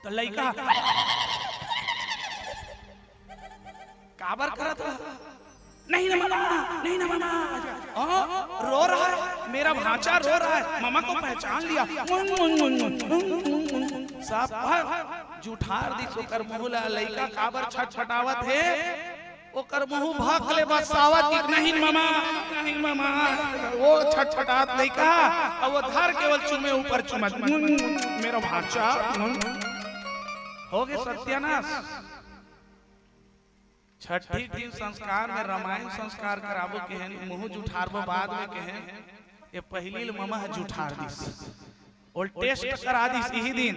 तो लइका काबर करत रहा? "नहीं ना मामा, नहीं ना मामा।" "हाँ, रो रहा है, मेरा भांचा रो रहा है, मामा को पहचान लिया।" सब पर जुठार दिस ओकर मुँह ला, लइका काबर छटपटावत हे, ओकर मुँह भक ले बसावत कि, "नहीं मामा, नहीं मामा।" वो छटपटात लइका, और वो धर के वो चुमे ऊपर चुमत, "मेरा भांचा।" हो गए सत्यानाश। छठी दिन संस्कार में रामायण संस्कार कराबो केहेन, मुँह जुठारबो बाद में केहेन, ये पहिली ल ममा ह जुठार दिस। ओल टेस्ट करा दिस इही दिन।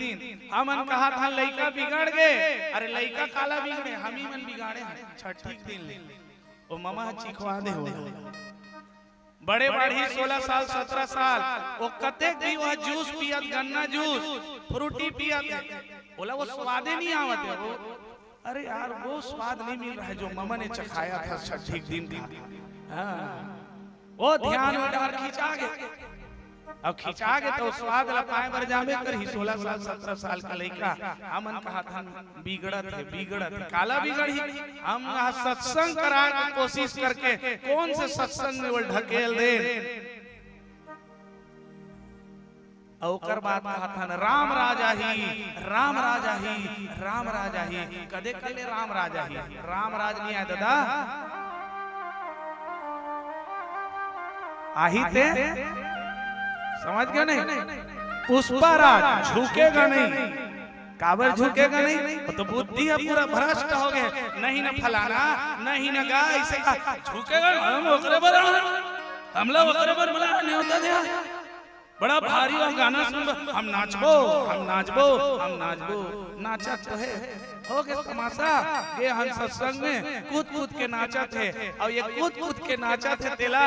हमन कहा था लइका बिगड़ गे, अरे लइका काला बिगड़े, हमी मन बिगाड़े हन। छठी के दिन ले ओ ममा ह चिखवा दे हो। बड़े बाढ़ी सोलह साल, सत्रह साल, ओ कतेक भी वह जूस पियत, गन्ना जूस, फ्रूटी पियत हे, ओला वो स्वादे नहीं आवत हे। वो अरे यार, वो स्वाद नहीं मिल रहा है जो ममा ने चखाया था छठी के दिन का। हाँ, वो ध्यान में डार खिंचा गए। अब खिंचा गए तो स्वाद ला पाए बर जाबे करही। सोलह साल, सत्रह साल का लइका, हमन कहा था बिगड़त है, बिगड़त है, काला बिगड़ही। हम यहाँ सत्संग कराए के कोशिश करके कौन से सत्संग में वो ढकेल दे। अउ ओकर बाद कहत हन, "राम राज आही, राम राज आही, राम राज आही।" कदे कहले राम राज आही? राम राज नहीं आय ददा, आही ते समझ गए नहीं? पुष्पा राज झुकेगा नहीं। काबर झुकेगा नहीं? वो तो बुद्धि ह पूरा भ्रष्ट हो गए। नहीं न फलाना, नहीं न गा, ऐसे का झुकेगा नहीं। हम ओकरे बर, हमला ओकरे बर मला न्योता दे। बड़ा भारी हो गाना सुनबो, हम नाचबो, हम नाचबो, हम नाचबो। नाचत तो है, हो गे तमाशा, ये हम सत्संग में कूद कूद के नाचत है। अउ ये कूद कूद के नाचत है तेला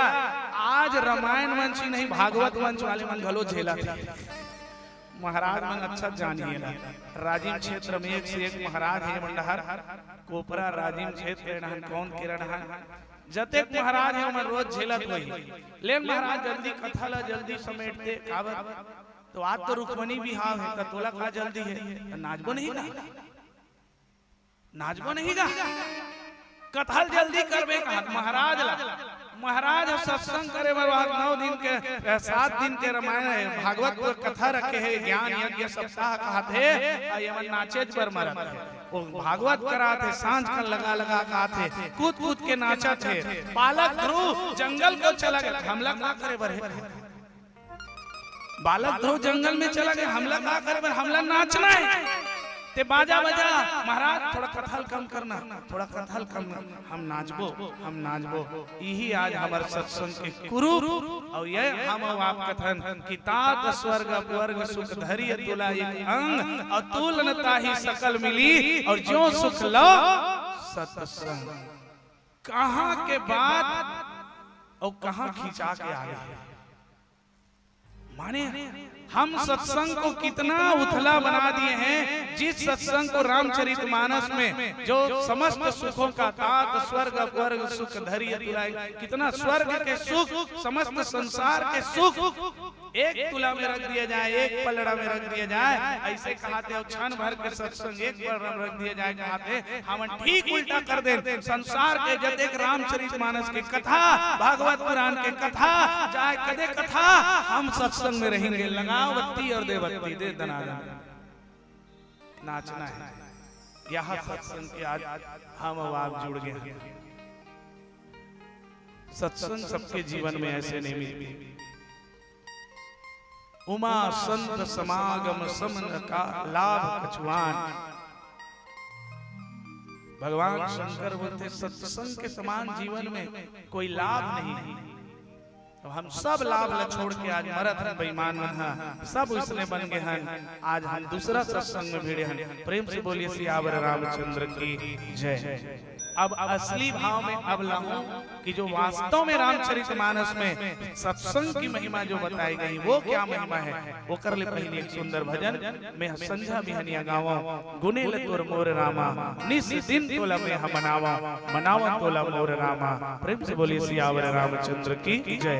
आज रामायण मंच ही नहीं, भागवत मंच वाले मन घलो झेलत है। महाराज मन अच्छा जानिए ना, राजिम क्षेत्र में एक से एक महाराज है। मंडहर, कोपरा, राजिम क्षेत्र रहन, कौन के रहन, जतेक महाराज हे ओमन रोज झेलत होही। लेन महाराज जल्दी कथा ला जल्दी समेट दे, काबर? तो आज तो रुक्मणी बिहाव हे, त तोला का जल्दी हे? त नाचबो नहीं का? नाचबो नहीं का? कथा ल जल्दी करबे का महाराज ला। महाराज ह सत्संग करे बर वहाँ नौ दिन के, ए, सात दिन के रामायण हे, भागवत कथा रखे हे, ज्ञान यज्ञ सप्ताह कहत हे, अउ एमन नाचेच बर मरत हे। वो भागवत करात हे, सांझ कन लगा लगा कहत हे, कूद कूद के नाचत हे। बालक ध्रुव जंगल को चला गया, हमला का करे बर हे? बालक ध्रुव जंगल में चला गया, हमला का करे बर? हमला नाचना हे। ते बाजा बजा, महाराज थोड़ा कथा ल कम करना, थोड़ा कथा ल कम, हम नाचबो, हम नाचबो। इही आज हमर सत्संग के कुरूप। अउ ये हम अउ आप कथन कि तात स्वर्ग अपवर्ग सुख धरिय तुला एक अंग, अउ तुल न ताहि सकल मिली, अउ जो सुख लो सत्संग। कहाँ के बात अउ कहाँ खिंचा के आए हे। माने हम सत्संग को कितना उथला बना दिए हैं। जिस सत्संग को रामचरितमानस में जो समस्त सुखों का तात स्वर्ग अपवर्ग सुख धरिय तुला, कितना स्वर्ग के सुख, समस्त संसार के सुख एक तुला में रख दिया जाए, एक पलड़ा में रख दिया जाए, ऐसे कहत हे। अउ क्षण भर के सत्संग एक पलड़ा में रख दिया जाए, कहत हे। हमन ठीक उल्टा कर देन। संसार के जतेक रामचरित मानस के कथा, भागवत पुराण के कथा, चाहे कदे कथा, हम सत्संग में रहेंगे। लगाओ बत्ती अउ दे बत्ती, दे दनादन। नाचना हे। यह सत्संग के आज हम अउ आप जुड़ गए हैं। सत्संग सबके जीवन में ऐसे नहीं मिलती। उमा संत समागम सम न का लाभ कछुआन। भगवान शंकर बोलथे, सत्संग के समान जीवन में कोई लाभ नहीं है। तो हम सब लाभ ला छोड़ के आज मरत हन, बेईमान मन ह, सब उसने बन गए हन। आज हम दूसरा सत्संग में भिड़े हन। प्रेम से बोलिए सियावर रामचंद्र की जय। अब असली भाव में अब लाऊं कि जो वास्तव में रामचरित मानस में सत्संग की महिमा जो बताई गई, वो क्या महिमा है, ओकर ले पहले एक सुंदर भजन मैं संझा बिहनिया गावं। गुने ल तोर मोर रामा, निस दिन तोला मैं ह मनावं, मनावं तोला मोर रामा। प्रेम से बोलिए सियावर रामचंद्र की जय।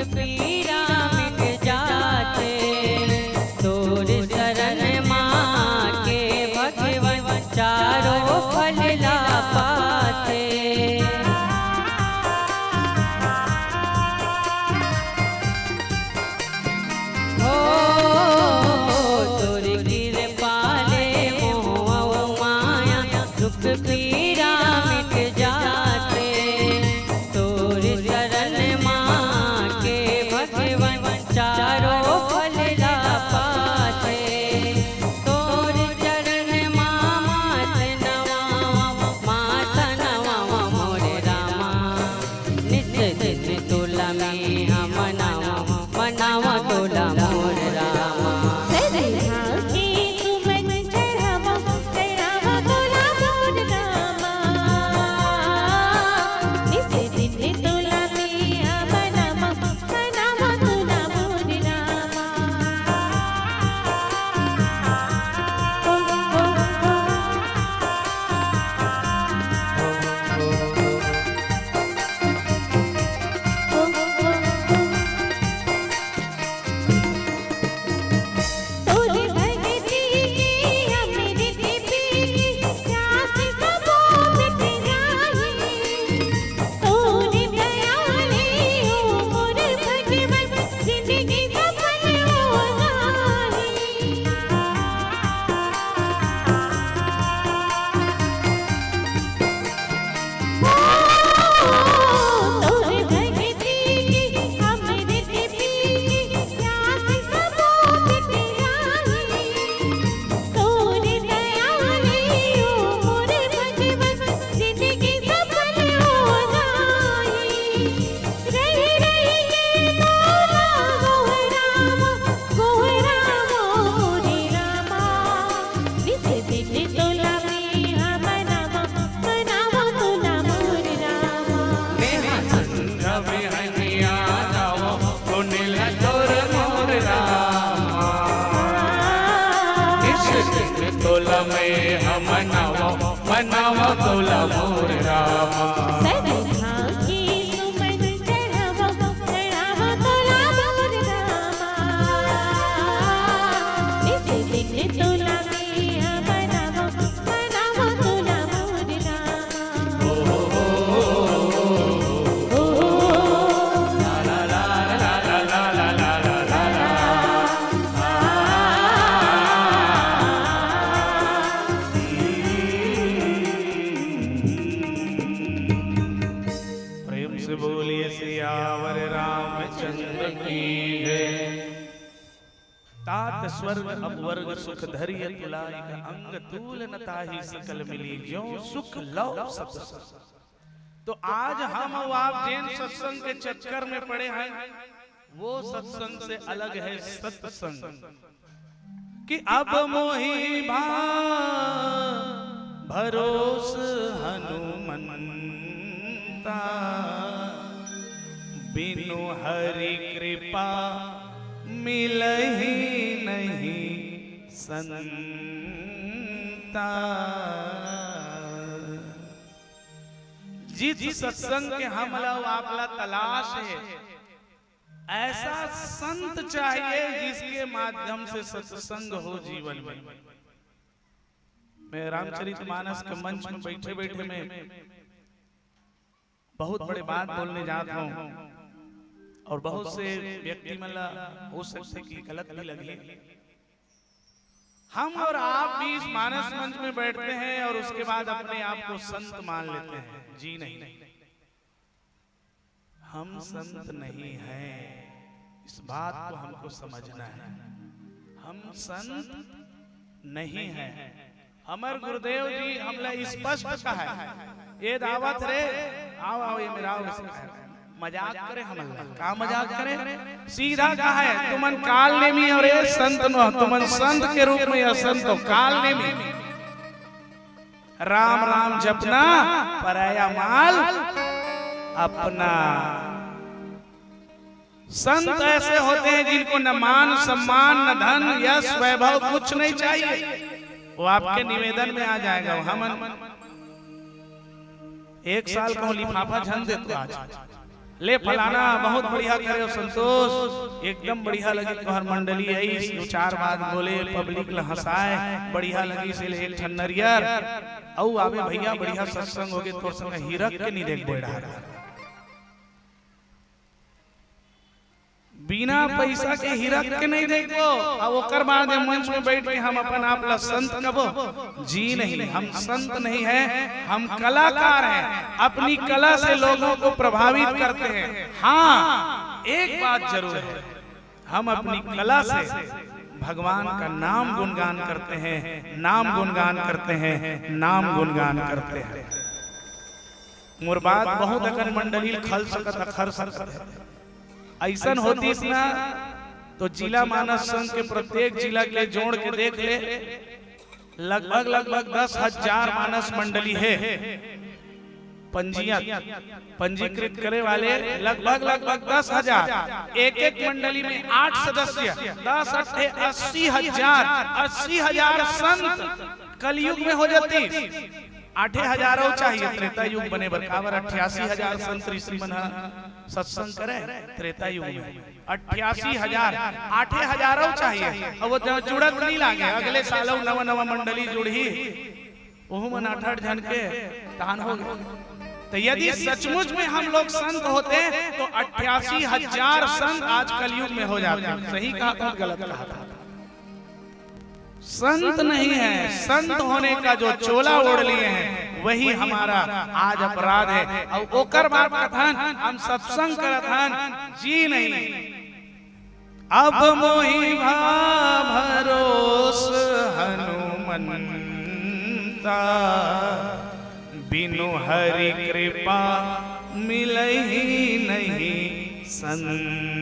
पीरा मिट जाथे। तोर शरण मा के भगवन चारों फल ला पाथे। हो, तोर कृपा ले मोह अउ माया, दुख पीरा मिट जाथे। तोर शरण मा के भगवन चारों फल ला पाथे। तोर चरण मा माथ नवावं, माथ नवावं मोर रामा। निस दिन तोला में हम मनावं, मनावं तोला मोर रामा। सदा के सुमन चढ़ावं, चढ़ावं तोला मोर रामा। निस दिन तोला में हम मनावं, मनावं तोला मोर रामा। तोर भक्ति के अमृत पी के प्यास सबो मिट जाही। तोर दया ले ओ मोर भगवन, जिंदगी सफल हो जाही। तोला में हम मनावं, मनावं तोला मोर रामा। सदा के सुमन चढ़ावं, चढ़ावं तोला मोर रामा। निस दिन तोला में हम मनावं, मनावं तोला मोर रामा। प्रेम से बोलिए सियावर रामचंद्र की जय। तात स्वर्ग अपवर्ग सुख धरिय तुला, इक अंग तूल न ताहि सकल मिली, ज्यों सुख लौ सत्संग। तो आज हम अउ आप जेन सत्संग के चक्कर में पड़े हैं, वो सत्संग से अलग है सत्संग। कि अब मोहि भा भरोस हनुमंता, बिनु हरि कृपा मिलही नहीं संता। जिस सत्संग के हमला अउ आपला तलाश है, ऐसा संत चाहिए जिसके माध्यम से सत्संग हो जीवन में। मैं रामचरितमानस के मंच में बैठे बैठे मैं बहुत बड़े बात बोलने जात हूँ और बहुत से व्यक्ति मन ला हो सकथे कि गलत भी लगे। हम और आप भी इस मानस मंच में बैठते हैं और उसके बाद अपने आप को संत मान लेते हैं। जी नहीं, हम संत नहीं हैं, इस बात को हमको समझना है। हम संत नहीं हैं। हमर गुरुदेव जी हमला स्पष्ट कहा है, "ए दावत रे, आओ, आओ, ये मेरा आओ," ऐसे कहा है। मजाक करे हमन ला, का मजाक करे? सीधा कहा है, "तुमन काल नेमी हो रे संत नो, तुमन संत के रूप में असंत हो, काल नेमी।" राम राम जपना पराया माल अपना। संत ऐसे होते हैं जिनको न मान सम्मान, न धन, यश, वैभव, कुछ नहीं चाहिए। वो आपके निवेदन में आ जाएगा। वो हमन एक साल कहूं लिफाफा झन दे तो आज ले फलाना, बहुत बढ़िया करे हो संतोष, एकदम बढ़िया लगी तोहर मंडली आइस, दो चार बात बोले, पब्लिक ल हंसाए, बढ़िया लगी से ले एक ठन नरियर, अउ आवे भैया बढ़िया सत्संग होगे, तोर संग हिरक के नहीं देखबो ए डहर। बिना पैसा के हिरक के नहीं देखबो, अब ओकर बाद ये मंच में बैठ के हम अपन आप ला संत कबो? जी नहीं, हम संत नहीं है, हम कलाकार हैं, अपनी कला से लोगों को प्रभावित करते हैं। हाँ, एक बात जरूर है, हम अपनी कला से भगवान का नाम गुणगान करते हैं, नाम गुणगान करते हैं, नाम गुणगान करते हैं। मोर बात बहुत अकन मंडली खल सकत, अखर सकत है। अइसन होतिस ना, तो जिला मानस संघ के प्रत्येक जिला के जोड़ के देख ले, लगभग, लगभग दस हजार मानस मंडली है। पंजीयत, पंजीकृत करे वाले लगभग, लगभग दस हजार। एक एक मंडली में आठ सदस्य, दस अट्ठे अस्सी हजार, अस्सी हजार संत कलयुग में हो जाती। आठे हजार अउ चाहिए त्रेता युग बने बर। काबर अट्ठासी हजार संत ऋषि मन ह सत्संग करे त्रेता युग में, अट्ठासी हजार, आठे हजार अउ चाहिए। अब वो जब जुड़त नहीं लागे, अगले साल अउ नवा नवा मंडली जुड़ही, ओहू मन आठ आठ झन के तहान हो गए। तो यदि सचमुच में हम लोग संत होते तो अट्ठासी हजार संत आज कलयुग में हो जाते। सही कहा था, गलत कहा था? संत नहीं है, संत होने का जो चोला ओढ़ लिए हैं, वही हमारा आज अपराध है। अउ ओकर बाद कथन हम सत्संग करत हन, जी नहीं। अब मोहि भा भरोस हनुमंता, बिनु हरि कृपा मिलही नहीं संता।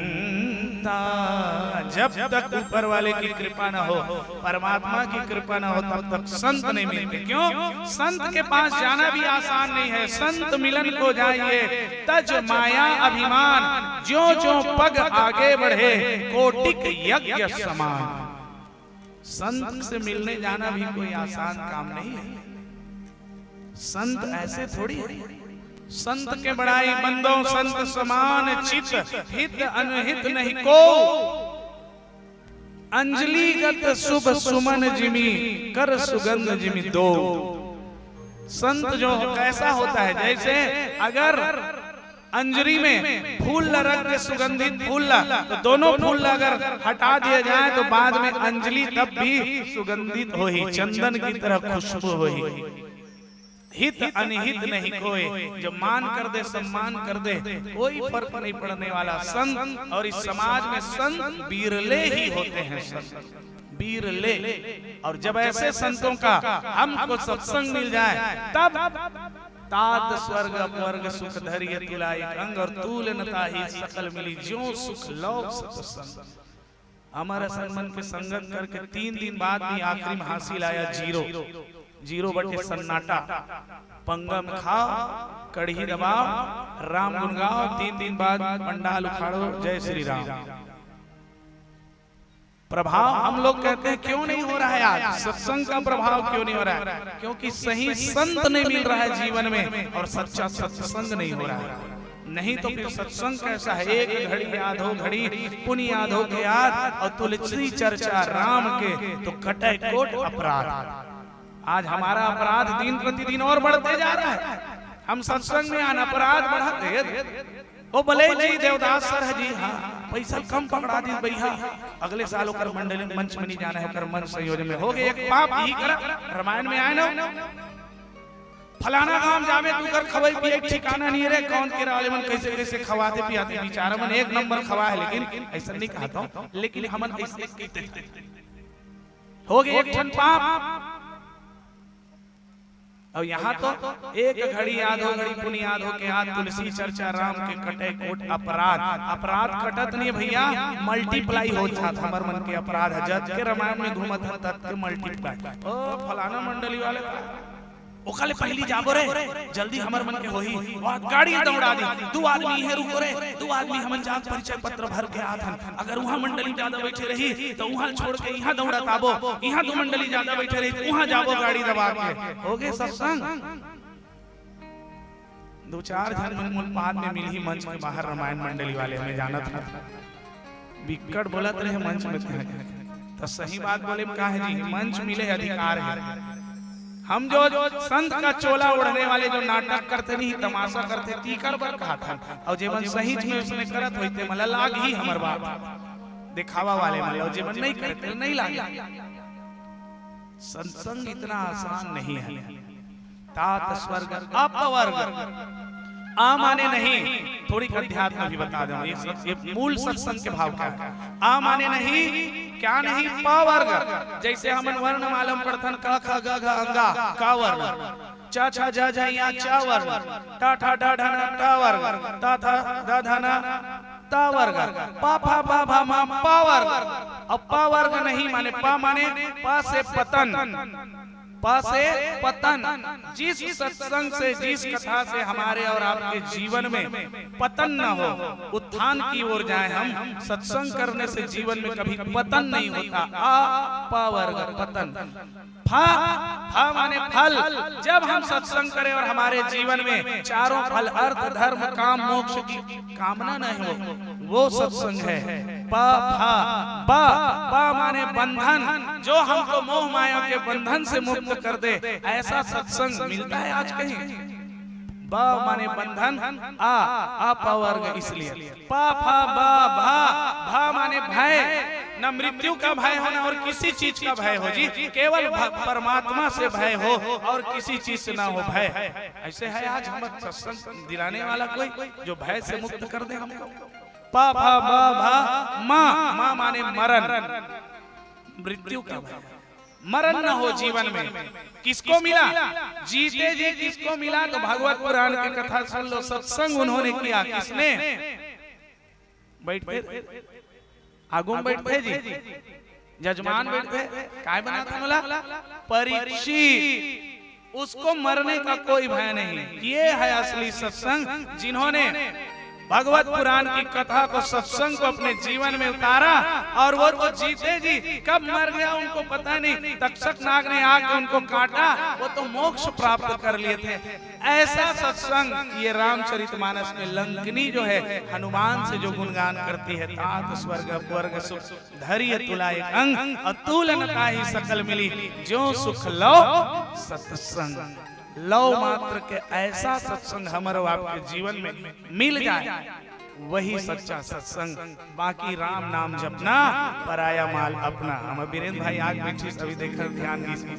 जब तक ऊपर वाले की कृपा न हो, परमात्मा की कृपा न हो, तब तक संत नहीं मिलते। क्यों? संत के पास जाना भी आसान नहीं है। संत मिलन को जाइए, तज माया अभिमान, ज्यों ज्यों पग आगे बढ़े, कोटिक यज्ञ समान। संत से मिलने जाना भी कोई आसान काम नहीं है। संत ऐसे थोड़ी है। संत के बड़ाई बंदो संत समान, चित हित अनहित नहीं को। अंजलिगत शुभ सुमन जिमि, कर सुगंध जिमि दो। संत जो कैसा होता है, जैसे अगर अंजरी में फूल ला रख दे, सुगंधित फूल ला, तो दोनों फूल ला अगर हटा दिया जाए तो बाद में अंजली तब भी सुगंधित होही, चंदन की तरह खुशबू होही। हित अनहित नहीं कोय, जो मान कर दे, सम्मान कर दे, कोई फर्क नहीं पड़ने वाला। संत और इस समाज में संत बिरले ही होते हैं, संत बिरले। और जब ऐसे संतों का हमको सत्संग मिल जाए, तब तात स्वर्ग अपवर्ग सुख धरिय तुला एक अंग, और तूल न ताहि सकल मिली ज्यों सुख लौक सतसंग। हमर असन मन के संगत करके तीन दिन बाद भी आखिरी में हासिल आया जीरो, जीरो बटे सन्नाटा। पंगम खाओ, कड़ही दबाओ, राम गुण गाओ, तीन दिन बाद पंडाल उखाड़ो, जय श्री राम। प्रभाव हम लोग कहते हैं क्यों नहीं हो रहा है आज, सत्संग का प्रभाव क्यों नहीं हो रहा है? क्योंकि सही संत नहीं मिल रहा है जीवन में और सच्चा सत्संग नहीं हो रहा है। नहीं तो फिर सत्संग कैसा है? एक घड़ी आधो घड़ी पुनि आधो के आध, और तुलसी चर्चा राम के तो कटे कोट अपराध। आज हमारा अपराध दिन प्रतिदिन और बढ़ते जा रहा है। हम सत्संग में आन, अपराध बढ़त हे। ओ बोले जी देवदास सर है जी, हाँ, पैसा कम पकड़ा दी भैया, अगले साल ओकर मंडली मंच में नहीं जाना है, ओकर मंच संयोजन में हो गए एक पाप ही करा। रामायण में आए ना, फलाना गांव जावे तू कर खवाई पिए ठिकाना नहीं रे, कौन के वाले मन कैसे कैसे खवाते पियाते, बेचारा मन एक नंबर खवा है, लेकिन ऐसा नहीं कहता हूँ, लेकिन हमन ऐसे कहते थे। हो गए एक ठन पाप। और यहाँ तो एक घड़ी आधो घड़ी पुनि आधो के आध, तुलसी चर्चा राम के कटे कोट अपराध। अपराध कटत नहीं भैया, मल्टीप्लाई हो जात। हमर मन के अपराध है, जत के रामायण में घूमत है तत के मल्टीप्लाई। ओ फलाना मंडली वाले, ओखा ले पहली जाबो रे, जल्दी हमर मन के होही। वहाँ गाड़ी दौड़ा दी, दू आदमी इहे रुको रे, दू आदमी हमन जात परिचय पत्र भर के आत हन। अगर वहाँ मंडली ज्यादा बैठे रही तो वहाँ छोड़ के यहाँ दौड़त आबो, यहाँ दू मंडली ज्यादा बैठे रही तो वहाँ जाबो गाड़ी दबा के। हो गए सत्संग। दो चार झन मन मोला बाद में मिलही मंच के बाहर, रामायण मंडली वाले, मैं जानत हंव, बिक्कट बोलत रहे मंच में तहन। त सही बात बोले में का हे जी, मंच मिले अधिकार हे। हम जो संत का चोला ओढ़ने वाले जो नाटक करथे नहीं, तमाशा करथे, तीकर बर कहत हन। अउ जेमन सहीच में ओइसने करत होही, तेमन ला लागही हमर बात, देखावा वाले मन ला, अउ जेमन नहीं करे, तेला नहीं लागे। सत्संग इतना आसान नहीं हे। तात स्वर्ग अपवर्ग। अ माने नहीं, थोड़ी अध्यात्म भी बता देंव। ये सब, ये मूल सत्संग के भाव का हे। अ माने नहीं, क्या नहीं, प वर्ग। जैसे हमन वर्णमाला में पढ़थन, क ख ग घ अंगा, क वर्ण। च छ ज झ ञ च वर्ण। ट ठ ड ढ न ट वर्ग। त थ द ध न त वर्ग। प फ ब भ म प वर्ग। अब प वर्ग नहीं माने, प माने प से पतन। प से पतन। जिस सत्संग से, जिस कथा से हमारे और आपके जीवन में पतन न हो, उत्थान की ओर जाए हम, सत्संग करने से जीवन में कभी पतन नहीं होता। अ प वर्ग, पतन। फ, फ माने फल। जब हम सत्संग करें और हमारे जीवन में चारों फल, अर्थ, धर्म, काम, मोक्ष की कामना नहीं हो, वो सत्संग है। प, फ, ब, ब माने बंधन, जो हमको मोह माया के बंधन से मुक्त कर दे, ऐसा सत्संग मिलता है आज कहीं? ब माने बंधन, अ, अपवर्ग, इसलिए प, फ, ब, भ, भ माने भय, न मृत्यु का भय हो, न और किसी चीज का भय हो जी, केवल भ-, परमात्मा से भय हो और किसी चीज से ना हो भय। ऐसे है आज हम सत्संग दिलाने वाला कोई जो भय से मुक्त कर दे हमको? प, फ, ब, भ, म, म माने मरण, मृत्यु का भय। मरण न हो जीवन में। किसको मिला? जीते जी किसको मिला? तो भागवत पुराण की कथा सुन लो, सत्संग उन्होंने किया। किसने? बैठे, आगू में बैठे जी, जजमान बैठे, काय बनात हे मोला? परीक्षित। उसको मरने का कोई भय नहीं। ये है असली सत्संग, जिन्होंने भगवत पुराण की कथा को, सत्संग को अपने जीवन में उतारा और वो तो जीते जी कब मर गया उनको पता नहीं, तक्षक नाग ने आके उनको काटा, वो तो मोक्ष प्राप्त कर लिए थे। ऐसा सत्संग ये रामचरितमानस में लंकिनी जो है हनुमान से जो गुणगान करती है, तात स्वर्ग अपवर्ग सुख धरिय तुला एक अंग, अतुल न ताहि सकल मिली, जो सुख लव सत्संग। लव मात्र के ऐसा सत्संग हमर अउ आपके जीवन में मिल जाए, वही सच्चा सत्संग। बाकी राम नाम जपना, पराया माल अपना। हम बीरेंद्र भाई आग बैठी, सभी देखकर ध्यान दीजिए।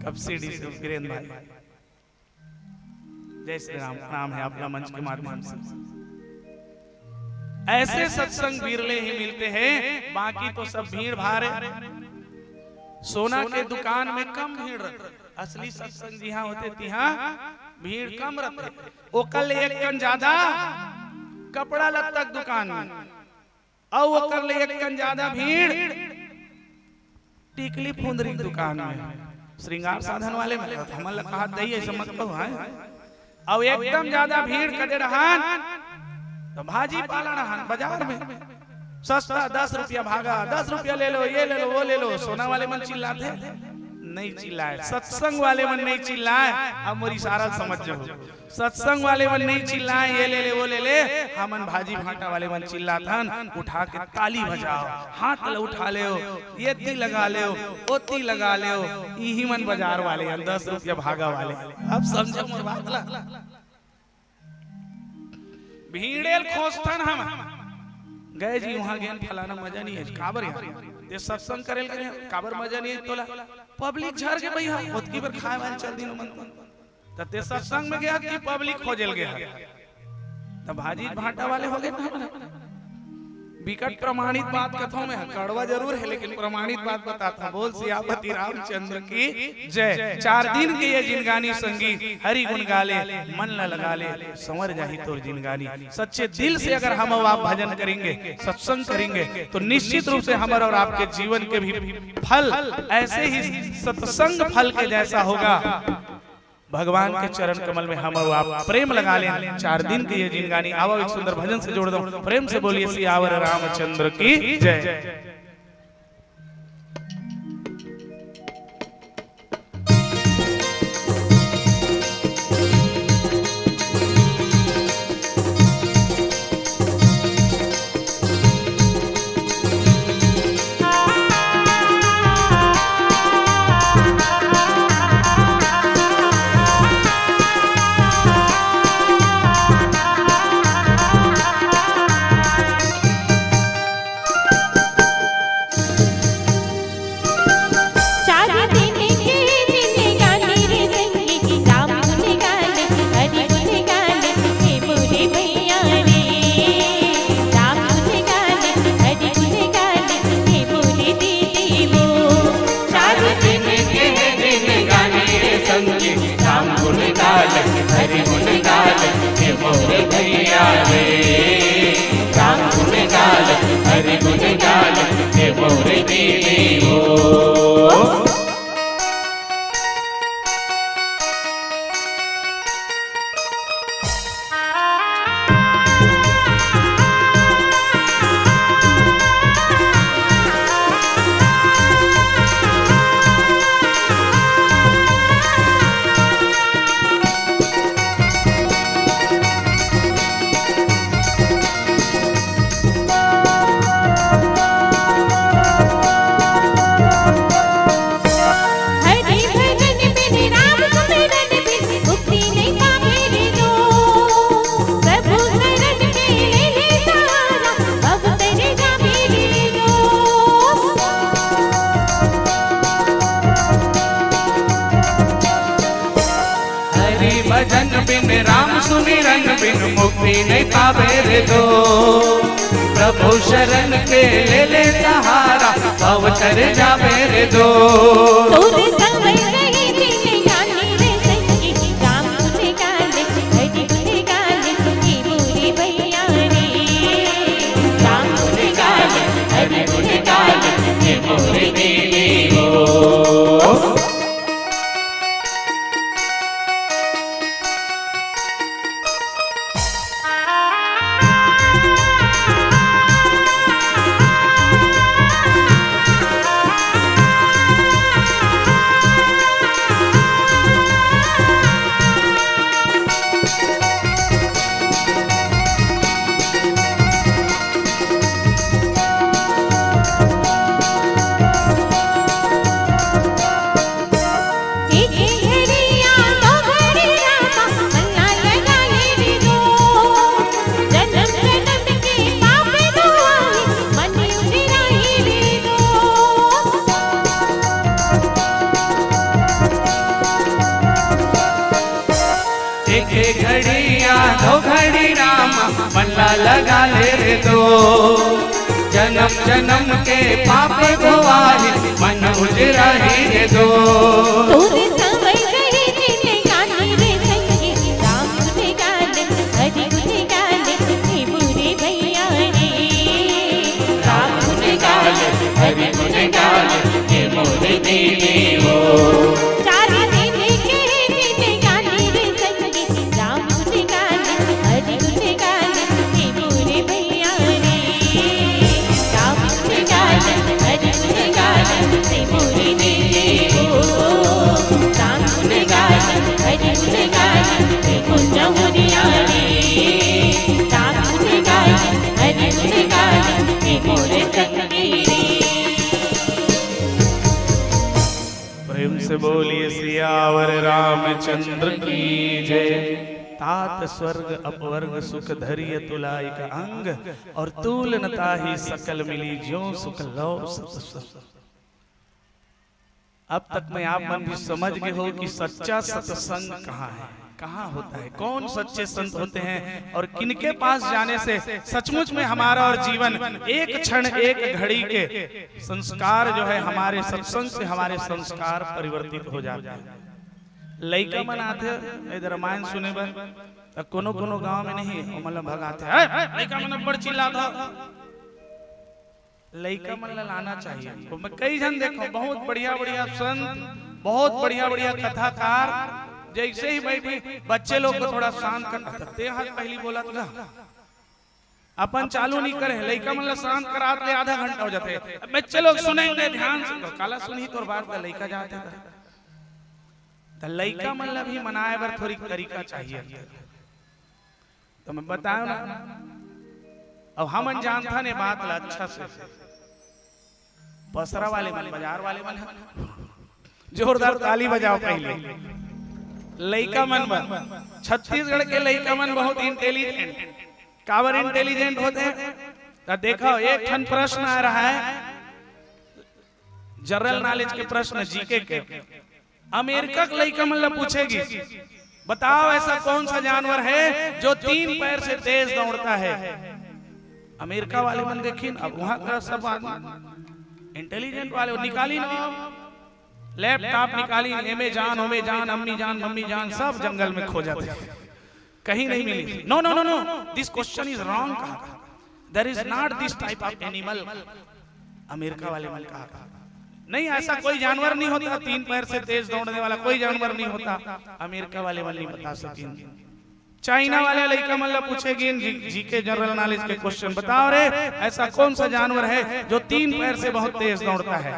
कब सीढ़ी से बीरेंद्र भाई। जय श्री राम, प्रणाम है आपका मंच के माध्यम से। ऐसे सत्संग बिरले ही मिलते हैं, बाकी तो सब भीड़ भाड़ है। सोना के दुकान में कम भीड़ रहते, असली सत्संग जिहां होते तिहां भीड़ कम रहते। ओकर ले एक कन ज्यादा कपड़ा लत्ता के दुकान में, अउ ओकर ले एक कन ज्यादा भीड़ टिकली फुंदरी के दुकान में, श्रृंगार साधन वाले में, त हमन ला कहा दई, ऐसे मत कहो, हैं? अउ एकदम ज्यादा भीड़ कदे रहन, त भाजी पाला रहन बाजार में, सस्ता, दस रुपया भागा, दस रुपया ले लो, ये ले लो, वो ले लो। सोना वाले मन चिल्लाथे, नहीं चिल्लाए, सत्संग वाले मन नहीं चिल्लाए। अब मोर इशारा समझ जाओ, सत्संग वाले मन नहीं चिल्लाए, ये ले ले, वो ले ले, हमन भाजी भाटा वाले मन चिल्लाथन, उठा के ताली बजाओ, हाथ ल उठा लेव, ये ती लगा लेव, ओ ती लगा लेव, इही मन बाजार वाले हन, दस रुपया भागा वाले। अब समझो मोर बात ला। भीड़े ल खोजथन हम, गए जी वहां गेन, फलाना मजा नहीं है, काबर यार, ये सत्संग करे ल गए, काबर मजा नहीं है तोला? पब्लिक झर के भैया, ओतकी बर खाए वाले चल दिन मन। त ते सत्संग में गया कि पब्लिक खोजे ल गया? त भाजी भाटा वाले हो गए ना हमन। बिकट प्रमाणित बात कथों में, कड़वा जरूर है लेकिन प्रमाणित बात बताता। बोल सियापति रामचंद्र की जय। चार दिन के ये जिनगानी संगी, हरि गुण गाले, मन ला लगा ले, संवर जाही तोर जिनगानी। सच्चे दिल से अगर हम और आप भजन करेंगे, सत्संग करेंगे, तो निश्चित रूप से हमर और आपके जीवन के भी फल ऐसे ही सत्संग फल के जैसा होगा। भगवान के चरण कमल में हम अउ आप प्रेम लगा लें। चार दिन के ये जिनगानी, आवव एक सुंदर भजन से जोड़ दो। प्रेम से बोलिए सियावर रामचंद्र की जय। हरि गुण गाल, हे मोरे भैया रे। राम गुण गाल, हरि गुण गाल, हे मोरे दीदी हो। हरि भजन बिन राम सुमिरन बिन मुक्ति नहीं पावे रे दोस्त। प्रभु शरण में ले ले सहारा, भव तर जावे रे दोस्त। हरि भजन बिन राम सुमिरन बिन मुक्ति नहीं पावे रे दोस्त। प्रभु शरण के ले ले सहारा, भव तर जावे रे दोस्त। तोर संग रहे जिनगानी रे संगी, राम गुण गान, हरि गुण गान, हे मोरे भैया रे। राम गुण गान, हरि गुण गान, हे मोरे दीदी हो। एक घड़िया दो घड़ी रामा, मन ला लगा ले रे दोस्त। जन्म जन्म के पाप धोआही, मन उजराही रे दोस्त। एक घड़ी या दो घड़ी रामा, मन ला लगा ले रे दोस्त। जन्म जन्म के पाप धोआही, मन उजराही रे दोस्त। तोर संग रहे जिनगानी रे संगी, राम गुण गान, हरि गुण गान, हे मोरे भैया रे। राम गुण गान, हरि गुण गान, हे मोरे दीदी हो। चार दिन के जिनगानी रे संगी, राम गुण गान, हरि गुण गान, हे मोरे भैया रे। राम गुण गान, हरि गुण गान, हे मोरे दीदी हो। राम गुण गान, हरि गुण गान, हे मुन्ना मोरिया रे। राम गुण गान, हरि गुण गान, हे मोरे संगी रे। प्रेम से बोलिए सियावर रामचंद्र की जय। तात स्वर्ग अपवर्ग सुख धरिय तुला एक अंग, और तूल न ताहि सकल मिली ज्यों सुख लौ सत्संग। अब तक में आप मन भी समझ गए हो कि सच्चा सत्संग कहाँ है, कहाँ होता है, कौन सच्चे संत होते हैं और किनके पास जाने से सचमुच में हमारा और जीवन एक क्षण एक घड़ी के संस्कार जो है हमारे सत्संग से हमारे संस्कार परिवर्तित हो जाते हैं। लइका मन आथे इधर रामायण सुने बर, त कोनो कोनो गांव में नहीं, ओमन ला भगाथे, "ए, लइका मन अब्बड़ चिल्लात हो।" लइका मन ला लाना चाहिए। तो मैं कई झन देखो, बहुत बढ़िया बढ़िया संत, बहुत बढ़िया बढ़िया कथाकार, जैसे ही बैठी बच्चे लोग को थोड़ा शांत कर, "ते हाथ पहली बोला था।" अपन चालू नहीं करे, लइका मन ला शांत करात ले आधा घंटा हो जाथे। "अब बच्चे लोग सुनेंगे ध्यान से।" तो काला सुनही तोर बात का लइका जाते था। त लइका मन ला भी मनाए बर थोड़ी तरीका चाहिए। तो मैं बतायो ना, अब हमन जानथन ये बात ला अच्छा से। पसरा वाले मन, बाजार वाले मन, जोरदार ताली बजाओ पहले। लइका मन बर, छत्तीसगढ़ के लइका मन बहुत इंटेलिजेंट। काबर इंटेलिजेंट होते हैं? त देखो, एक ठन प्रश्न आ रहा है जनरल नॉलेज के प्रश्न, जीके के। अमेरिका के लइका मन ला पूछेगी, "बताओ ऐसा कौन सा जानवर है जो तीन पैर से तेज दौड़ता है?" अमेरिका वाले मन देखिन, अब वहां का सब आदमी इंटेलिजेंट वाले, वो निकाली ना। लैपटॉप निकाली, एमे जान, ओमे जान, अम्मी जान, मम्मी जान, सब जंगल में खोजत हे, कहीं नहीं मिली। No, no, no, no, this question is wrong कहा। There is not this type of animal। America वाले मन कहा, नहीं, ऐसा कोई जानवर नहीं होता, तीन पैर से तेज दौड़ने वाला कोई जानवर नहीं होता। अमेरिका वाले मन नहीं बता सकिन। चाइना वाले लइका मन ला पूछे गिन, जी, जीके जनरल नॉलेज के क्वेश्चन, बताओ रे, ऐसा कौन सा जानवर है जो तीन पैर से बहुत तेज दौड़ता है?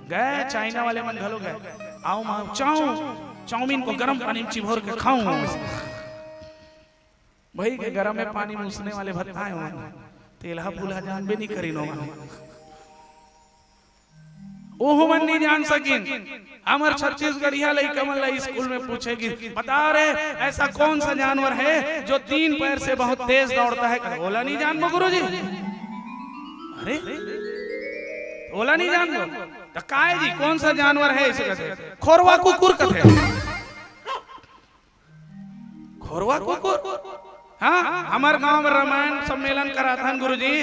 गए चाइना वाले मन घलो गए, आओ माँ, चाऊ, चाउमीन को गर्म पानी में चिभोर के खाऊं। भाई के गरम में पानी में उसने वाले भत्ता है वहाँ, तेलहा पुलहा जानबे नहीं करी नो वहाँ। ओहू मन नहीं जान सकिन। हमर छत्तीसगढ़िया लइका मन ला स्कूल में पूछे गिस, बता रे, ऐसा कौन सा जानवर है जो तीन पैर से बहुत तेज दौड़ता है? कहे, ओला नहीं जानबो गुरुजी। अरे, ओला नहीं जानबो? तो काय जी, कौन सा जानवर है? ऐसे कहते, खोरवा कुकुर कथे। खोरवा कुकुर। हाँ, हमर गांव में रामायण सम्मेलन कराथन गुरुजी,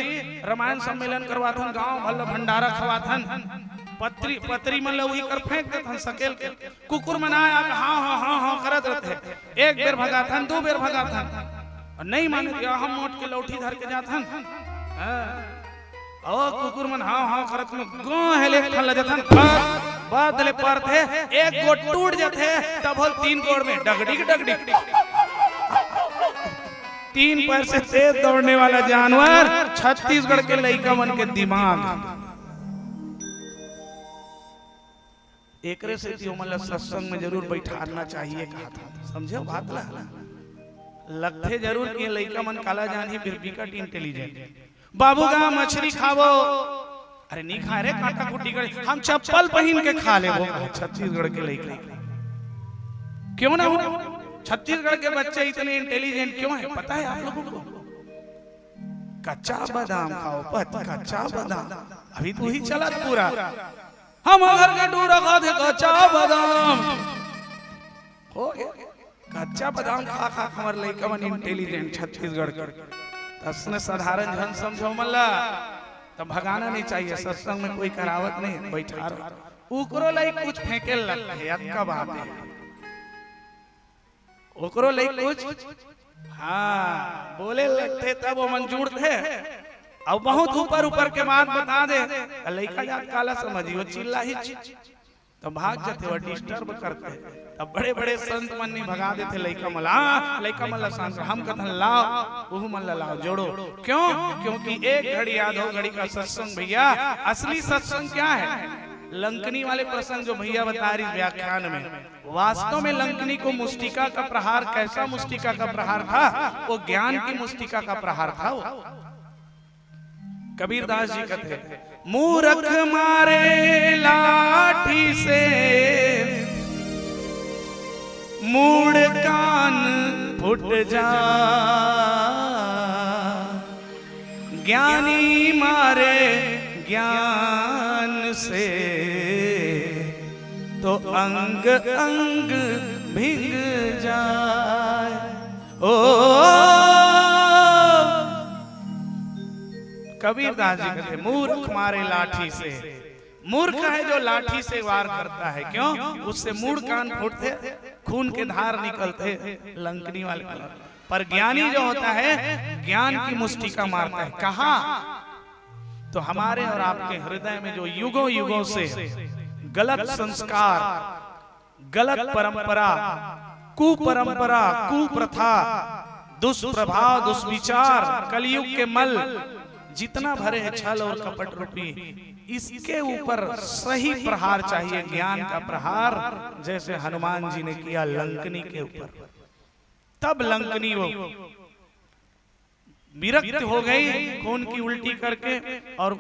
रामायण सम्मेलन करवाथन, गांव भर ल भंडारा खवाथन, पत्री, पत्री मन ल उही कर फेंक देथन सकेल के। कुकुर मन आय आके हाँ, हाँ, हाँ, हाँ करत रहथे। एक बेर भगाथन, दो बेर भगाथन, और नहीं माने त हम मोट के लौठी धर के जाथन। हाँ। ओ कुकुर मन हाँ, हाँ करत में गों हेले एक ठन ल देथन, बस, बस ले परथे, एक गोड़ टूट जाथे, तब हो तीन गोड़ में डगडिग, डगडिग। तीन पैर से तेज दौड़ने वाला जानवर छत्तीसगढ़ के लइका मन के दिमाग। एकरे सेती ओमन ला सत्संग में जरूर बैठारना चाहिए कहा था। समझे बात ला? लगथे जरूर कि लइका मन काला जानही, फिर बिकट इंटेलिजेंट। बाबू गा मछली खाबो, अरे नहीं खाए रे, कांटा कुट्टी करे, हम चप्पल पहिन के खा लेबो। छत्तीसगढ़ के लइका क्यों ना हो? छत्तीसगढ़ के बच्चे इतने इंटेलिजेंट क्यों है, पता है आप लोगों को? कच्चा बादाम खाओ, पत कच्चा बादाम, अभी तो ही चलत पूरा। हम घर के टूरा खाथे कच्चा बादाम। हो गया। कच्चा बादाम खा खा हमर लइका मन इंटेलिजेंट छत्तीसगढ़ के। त असने साधारण झन समझो मन ला, त भगाना नहीं चाहिए। सत्संग में कोई करावत नहीं, बैठा रहो। ओकरो लाइक कुछ फेंके लगथे, अतका बात है। ओकरो लाइक कुछ, हाँ, बोले लगथे तब ओमन जुड़थे। अब बहुत ऊपर ऊपर के बात बता दे, त लइका जात काला समझी, वो चिल्ला ही तो भाग जाथे, वो डिस्टर्ब करथे। तब बड़े-बड़े संत मन नहीं भगा देथे लइका मन ला, हाँ, लइका मन ला शांत, हम कथन लाओ, उहू मन ला लाओ, जोड़ो। क्यों? क्योंकि एक घड़ी या दो घड़ी का सत्संग भैया, असली सत्संग क्या है? लंकनी वाले प्रसंग जो भैया बता रही व्याख्यान में, वास्तव में लंकनी को मुष्टिका का प्रहार, कैसा मुष्टिका का प्रहार था? वो ज्ञान की मुष्टिका का प्रहार था वो। कबीरदास जी कहते हैं, मूर्ख मारे लाठी से मूड़ कान फुट जा, ज्ञानी मारे ज्ञान से तो अंग अंग भिंग जाए। ओ कबीरदास जी कहते, मूर्ख मारे लाठी से। मूर्ख है जो लाठी से वार करता है, क्यों? उससे मूड़ कान फूटथे, खून के धार निकलथे, लंकनी वाले। पर ज्ञानी जो होता है, ज्ञान की मुष्टिका मारता है। कहा? तो हमारे और आपके हृदय में जो युगों युगों से गलत संस्कार, गलत परंपरा, कुपरंपरा, कुप्रथा, दुष्प्रभाव, दुष्विचार, कलयुग के मल जितना भरे हैं, छल और कपट रूपी, इसके ऊपर सही प्रहार चाहिए, ज्ञान का प्रहार, जैसे हनुमान जी ने किया लंकनी के ऊपर। तब लंकनी वो विरक्त हो गई, खून की उल्टी करके, और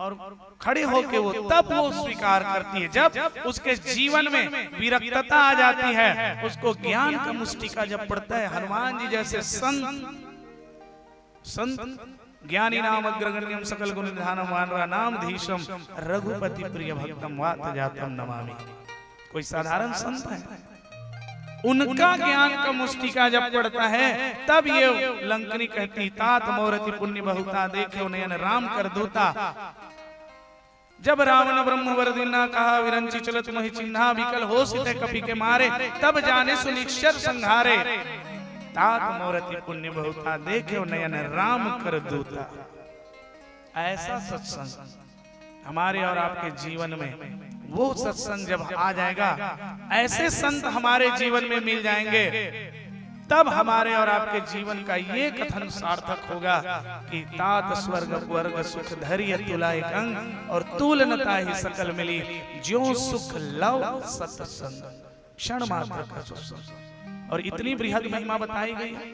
खड़े होके वो, तब वो स्वीकार करती है। जब उसके जीवन में विरक्तता आ जाती है, उसको ज्ञान का मुष्टिका जब पड़ता है, हनुमान जी जैसे संत, संत ज्ञानी नाम अग्रगण्यम सकल गुण निधानम वानरा नाम धीशम रघुपति प्रिय भक्तम वात जातम नमामि। कोई साधारण संत है? उनका ज्ञान का मुष्टिका जब पड़ता है, तब ये लंकनी कहती, तात मोर अति पुण्य बहुता, देखे नयन राम कर दूता। जब रावण ब्रह्म वर दीन्हा, कहा विरंचि चलत मोहि चिन्हा। विकल होसि तैं कपि के मारे, तब जानेसु निश्चर संहारे। तात मोर अति पुण्य बहुता, देखेउ नयन राम कर दूता। ऐसा सत्संग हमारे और आपके जीवन में, वो सत्संग जब आ जाएगा, ऐसे संत हमारे जीवन में मिल जाएंगे, तब हमारे और आपके जीवन का ये कथन सार्थक होगा कि तात स्वर्ग वर्ग सुख धरिय तुला एक अंग, और तूल न ताहि सकल मिली, ज्यों सुख लव सत्संग। क्षण मात्र का सत्संग, और इतनी बृहद महिमा बताई गई है।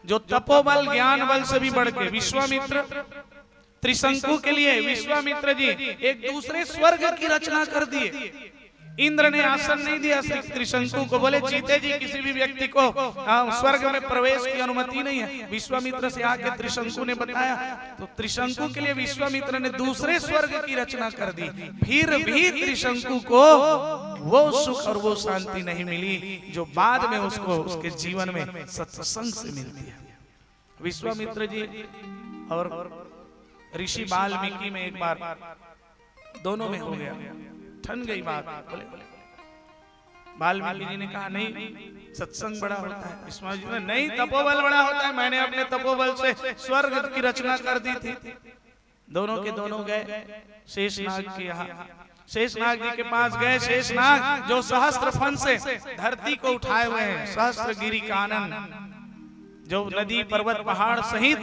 जो तपोबल ज्ञान बल से भी बढ़ के विश्वामित्र त्रिशंकु के लिए विश्वामित्र जी एक दूसरे स्वर्ग की रचना कर दिए। इंद्र ने आसन नहीं दिया श्री त्रिशंकु को, बोले, "जीते जी किसी भी व्यक्ति को, आ, स्वर्ग में प्रवेश की अनुमति नहीं है।" विश्वामित्र से आके त्रिशंकु ने बताया, तो त्रिशंकु के लिए विश्वामित्र ने दूसरे स्वर्ग की रचना कर दी। फिर भी त्रिशंकु को वो सुख और वो शांति नहीं मिली जो बाद में उसको उसके जीवन में सत्संग से मिलती है। विश्वामित्र जी और ऋषि वाल्मीकि में एक बार दोनों में हो गया, ठन गई बात। बोले, वाल्मीकि जी ने कहा, "नहीं, सत्संग बड़ा होता है।" विश्वामित्र जी ने, "नहीं, तपोबल बड़ा होता है, मैंने अपने तपोबल से स्वर्ग की रचना कर दी थी।" दोनों के दोनों गए शेषनाग के यहाँ। शेषनाग जी के पास गए। शेषनाग जो सहस्त्र फन से धरती को उठाए हुए हैं, सहस्त्र गिरि कानन, जो नदी पर्वत पहाड़ सहित,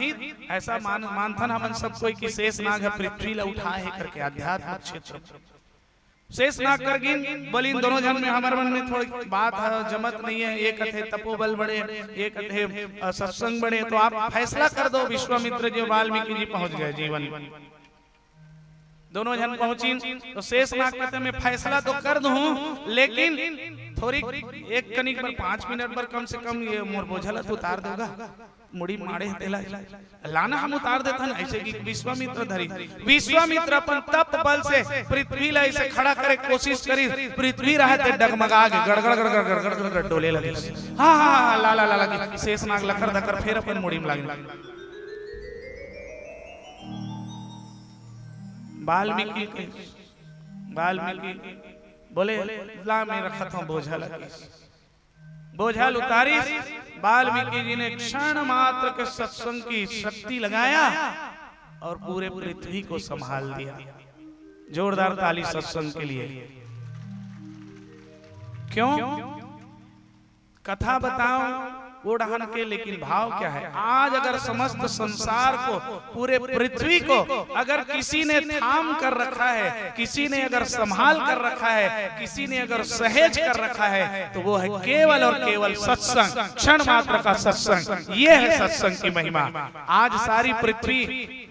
ऐसा मान, मानथन हमन सब कोई कि शेषनाग ह पृथ्वी ला उठाए हे करके आध्यात्मिक क्षेत्र। शेषनाग करगिन बोलिन, "दोनों झन में, हमर मन में थोड़ी बात है, जमत नहीं है, ये कथे तपोबल बड़े, ये कथे, अ, सत्संग बड़े, तो आप फैसला कर दो।" विश्वामित्र जी, वाल्मीकि जी पहुंच गए जीवन। दोनों झन पहुंचिन, तो शेषनाग कहते, "मैं फैसला तो कर दूं, लेकिन थोड़ी एक कनिक बर, पांच मिनट बर कम से कम ये मोर बोझा ला तो उतार देगा, मुड़ी माड़े हे तेला लाना, हम उतार देथन।" ऐसे कि विश्वामित्र धरी, विश्वामित्र अपन तप बल से पृथ्वी ला ऐसे खड़ा करे कोशिश करी, पृथ्वी रहे ते डगमगा के गड़गड़ गड़गड़ गड़गड़ गड़गड़ डोले लगे। हाँ, हाँ, हाँ, ला, ला, ला, लगे। शेषनाग लखर धकर फिर अपन मुड़ी में लगे। वाल्मीकि के, वाल्मीकि बोले, "ला, मैं रखत हूं बोझा ला।" बोझा ल उतारिस। वाल्मीकि जी ने क्षण मात्र के सत्संग की शक्ति लगाया और पूरे पृथ्वी को संभाल दिया। जोरदार ताली सत्संग के लिए। क्यों? कथा बताओ वो डहन के, लेकिन भाव क्या है? आज अगर समस्त संसार को, पूरे पृथ्वी को अगर किसी ने थाम कर रखा है, किसी ने अगर संभाल कर रखा है, किसी ने अगर सहेज कर रखा है, तो वो है केवल और केवल सत्संग, क्षण मात्र का सत्संग। ये है सत्संग की महिमा। आज सारी पृथ्वी,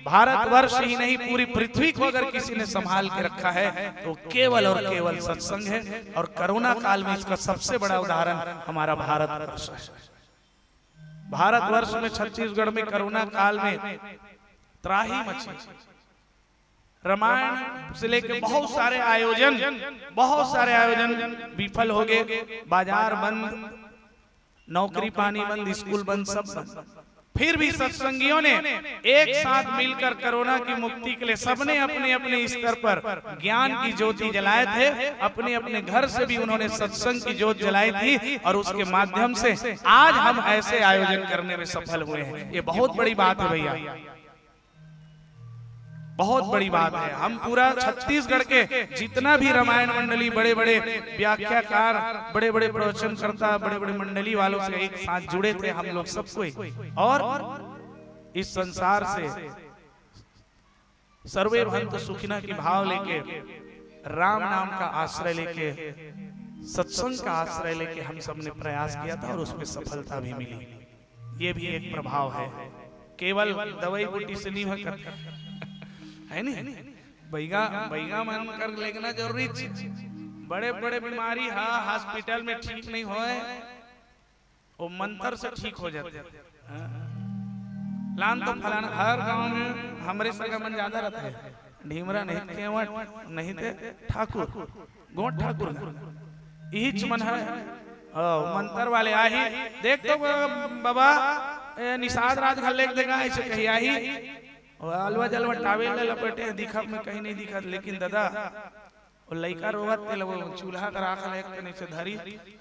भारतवर्ष ही नहीं, पूरी पृथ्वी को अगर किसी ने संभाल के रखा है, तो केवल और केवल सत्संग है। और कोरोना काल में इसका सबसे बड़ा उदाहरण हमारा भारतवर्ष है। भारतवर्ष में, छत्तीसगढ़ में कोरोना काल में त्राही मची। रामायण से लेके बहुत सारे आयोजन, बहुत सारे आयोजन विफल हो गए, बाजार बंद, नौकरी पानी बंद, स्कूल बंद, सब बंद। फिर भी सत्संगियों ने एक साथ मिलकर कोरोना की मुक्ति के लिए सबने अपने अपने स्तर पर ज्ञान की ज्योति जलाए थे, अपने अपने घर से भी उन्होंने सत्संग की ज्योत जलाई थी और उसके माध्यम से आज हम ऐसे आयोजन करने में सफल हुए हैं। ये बहुत बड़ी बात है भैया, बहुत बड़ी बात है। हम पूरा छत्तीसगढ़ के जितना भी रामायण मंडली, बड़े बड़े व्याख्याकार, बड़े बड़े प्रवचनकर्ता, बड़े बड़े मंडली वालों से एक साथ जुड़े थे हम लोग सब कोई। और इस संसार से सर्वे भवन्तु सुखिनः की भाव लेके, राम नाम का आश्रय लेके, सत्संग का आश्रय लेके हम सब ने प्रयास किया था और उसमें सफलता भी मिली। ये भी एक प्रभाव है, केवल दवाई बूटी से नहीं होता है, नहीं? बैगा, बैगा मन कर लेना जरूरी चीज। बड़े बड़े बीमारी हा हॉस्पिटल में ठीक नहीं होए, वो मंत्र से ठीक हो जाते। हाँ। लान तो फलाना, हर गांव में हमरे सगा मन ज्यादा रहते हैं, ढीमरा नहीं, केवट नहीं थे, ठाकुर, गोंड ठाकुर, इहिच मन है। हाँ, मंत्र वाले आही, देख तो बाबा, ए, निषाद राज घर लेके देगा, ऐसे कही आही। वो अलवा जलवा टावेल ला लपेटे हे, दिखब में कहीं नहीं दिखत, लेकिन दादा, वो लइका रोवत तेला वो चूल्हा कर आँख ला एक तनी से धरिस,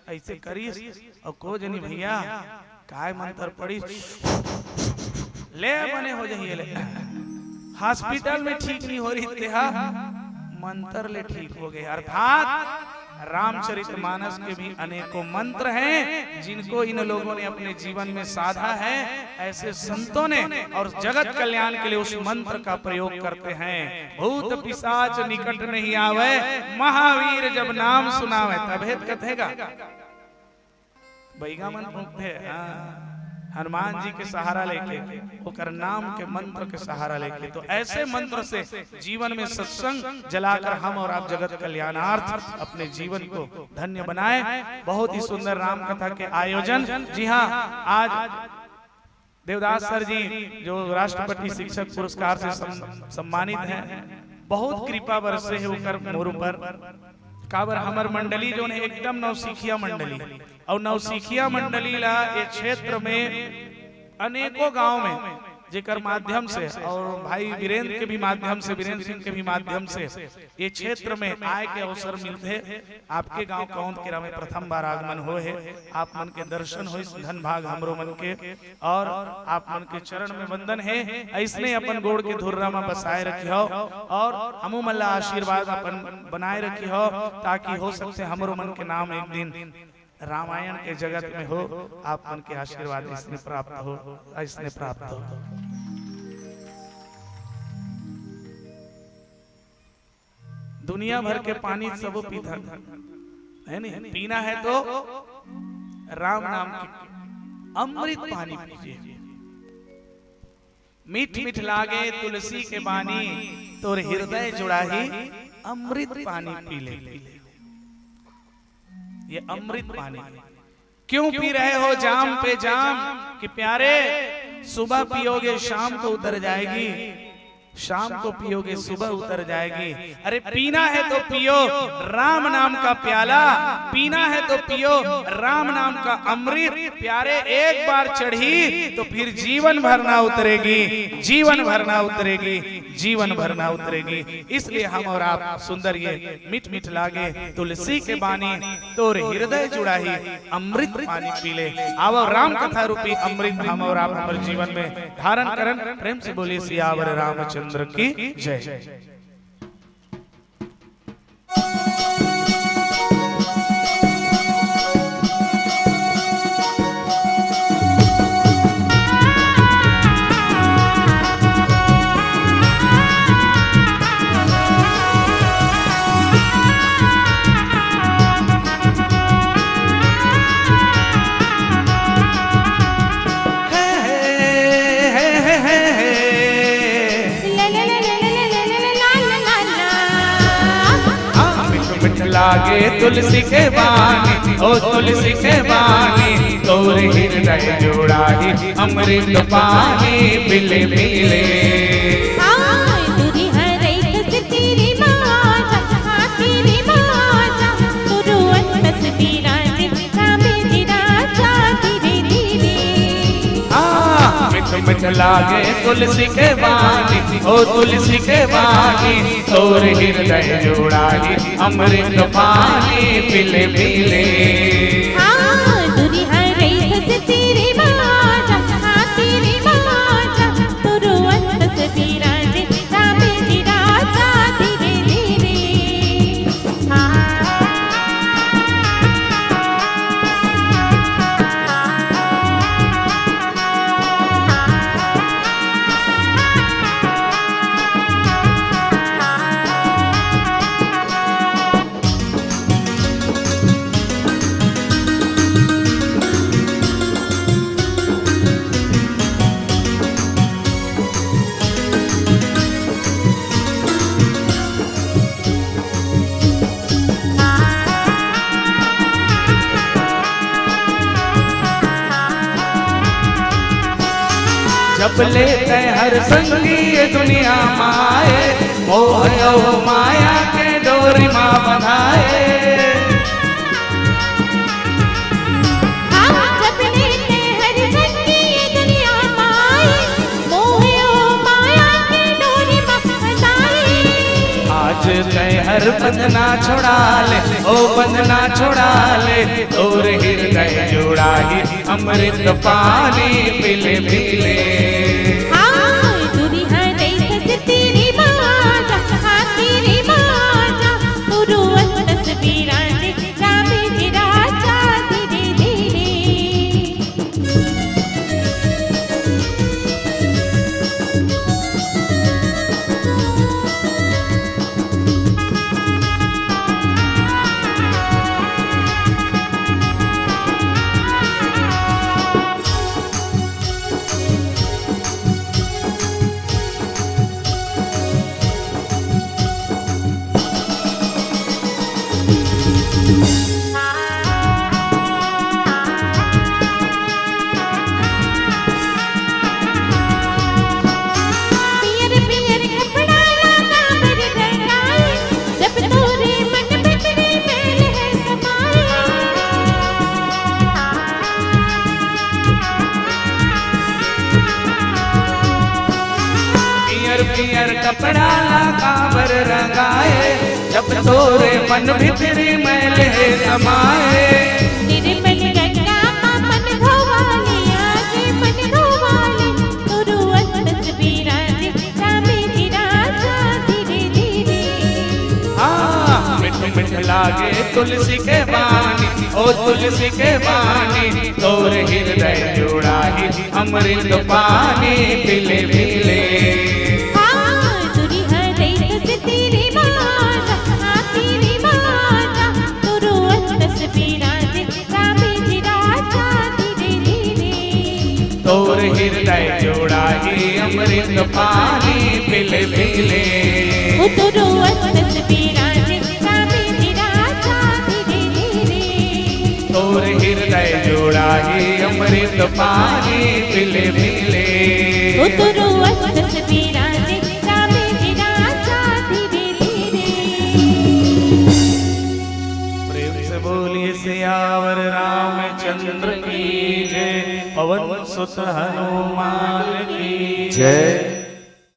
अइसे करिस, अउ को जनी भैया, काय मंतर पड़िस, ले बने हो जाही ले। हॉस्पिटल में ठीक नहीं हो रही तेहा, मंतर ले ठीक हो गे। अर्थात रामचरितमानस के भी अनेकों मंत्र हैं, जिनको इन लोगों ने अपने जीवन में साधा है। ऐसे संतों ने और जगत कल्याण के लिए उस मंत्र का प्रयोग करते हैं। भूत पिशाच निकट नहीं आवे, महावीर जब नाम सुनावे। तभे त कथेगा, बैगा मन फूंकथे, हाँ, हनुमान जी के सहारा लेके, ओकर नाम के मंत्र के सहारा लेके। तो ऐसे मंत्र से जीवन में सत्संग जलाकर हम और आप जगत कल्याणार्थ अपने जीवन को धन्य बनाएं। बहुत ही सुंदर राम कथा के आयोजन। जी हाँ, आज देवदास सर जी जो राष्ट्रपति शिक्षक पुरस्कार से सम-, सम्मानित हैं, बहुत कृपा बरसे हे ओकर मोर ऊपर। काबर हमर मंडली जोन हे एकदम नौसिखिया मंडली, अउ नौसिखिया मंडली ला ये क्षेत्र में अनेकों गांव में जेकर माध्यम से और भाई वीरेंद्र के भी माध्यम से, वीरेंद्र सिंह के भी माध्यम से ये क्षेत्र में आय के अवसर मिलथे। आपके गांव कौंद केरा में प्रथम बार आगमन होय हे, आप मन के दर्शन होइस, धन भाग हमरो मन के, और आप मन के चरण में वंदन हे। अइसने अपन गोड़ के धुर्रा में बसाए रखिहो और हमू मन ला आशीर्वाद अपन बनाए रखिहो, ताकि हो सकथे हमरो मन के नाम एक दिन रामायण के जगत में हो, आप मन के आशीर्वाद अइसने प्राप्त हो, अइसने प्राप्त हो। दुनिया भर के पानी सबो पीथन, है नहीं? पीना है तो राम नाम की अमृत पानी पीजिए। मीठ मीठ लागे तुलसी के बानी, तोर हृदय जुड़ाही अमृत पानी पी ले, पी ले। ये अमृत पानी क्यों पी रहे हो जाम पे जाम? कि प्यारे, सुबह पियोगे शाम को उतर जाएगी, शाम को पियोगे सुबह उतर जाएगी। अरे पीना है तो पियो राम नाम का प्याला, पीना है तो पियो राम नाम का अमृत। प्यारे, एक बार चढ़ी तो फिर जीवन भर ना उतरेगी, जीवन भर ना उतरेगी, जीवन भर ना उतरेगी। इसलिए हम और आप सुंदर ये मीठ मीठ लागे तुलसी के बानी, तोर हृदय जुड़ाही अमृत पानी पी ले। आवो राम कथा रूपी अमृत हम और आप हमर जीवन में धारण करन। प्रेम से बोलिए सियावर रामचंद्र की जय। हाँ, मिठ मिठ लागे तुलसी के बानी, ओ तुलसी के बानी, तोर हृदय जुड़ाही अमृत पानी मिले मिले। हाँ, दूरी हरै कस तेरी माँ जा, हाँ, तेरी माँ जा, तोरो अंतस विराजे, राम जी राजा धीरे धीरे। हाँ, मिठ मिठ लागे तुलसी के बानी, ओ तुलसी के बानी, तोर हृदय जुड़ाही अमृत पानी पिले पिले। हाँ, दूरी हरै कस तेरी माँ जा, हाँ, तेरी माँ जा, तोरो अंतस विराजे, राम जी राजा धीरे धीरे। जब ले तैं हर संगी ये दुनिया माए, मोह अउ माया के डोरी मा बंधाए। हाँ, जब ले तैं हर संगी ये दुनिया माए, मोह अउ माया के तैं हर बंधना छोड़ा ले, ओ बंधना छोड़ा ले, तोर हृदय जुड़ाही अमृत पानी पिले पिले। हाँ, दुरिहा जैसे तेरी माँ जा, हाँ, तेरी माँ जा, तुरु अंतस विराजे, रामे जी राजा धीरे धीरे। पियर पियर कपड़ा ला काबर रंगाए, जब तोरे मन भीतरी मैल है समाए। पियर पियर कपड़ा ला काबर रंगाए, जब तोरे मन भीतरी मैल है समाए। निर्मल गंगा मा मन धोवा ले, आज मन धोवा ले, तुरु अंतस विराजे, रामे जी राजा धीरे धीरे। हाँ, मिठ मिठ लागे तुलसी के बानी, ओ तुलसी के बानी, तोर हृदय जुड़ाही अमृत पानी पिले पिले। हाँ, दुरिहा जैसे तेरी माँ जा, हाँ, तेरी माँ जा, तुरु अंतस विराजे, रामे जी राजा धीरे धीरे। तोर हृदय जुड़ाही अमृत पानी पिले पिले। ओ तुरु अंतस विराजे, रामे जी राजा धीरे धीरे। तोर हृदय जुड़ाही अमृत पानी पिले पिले। ओ तुरु अंतस विराजे, रामे जी राजा धीरे धीरे। प्रेम से बोलिए सियावर रामचंद्र की जय, पवन सुत हनुमान की जय।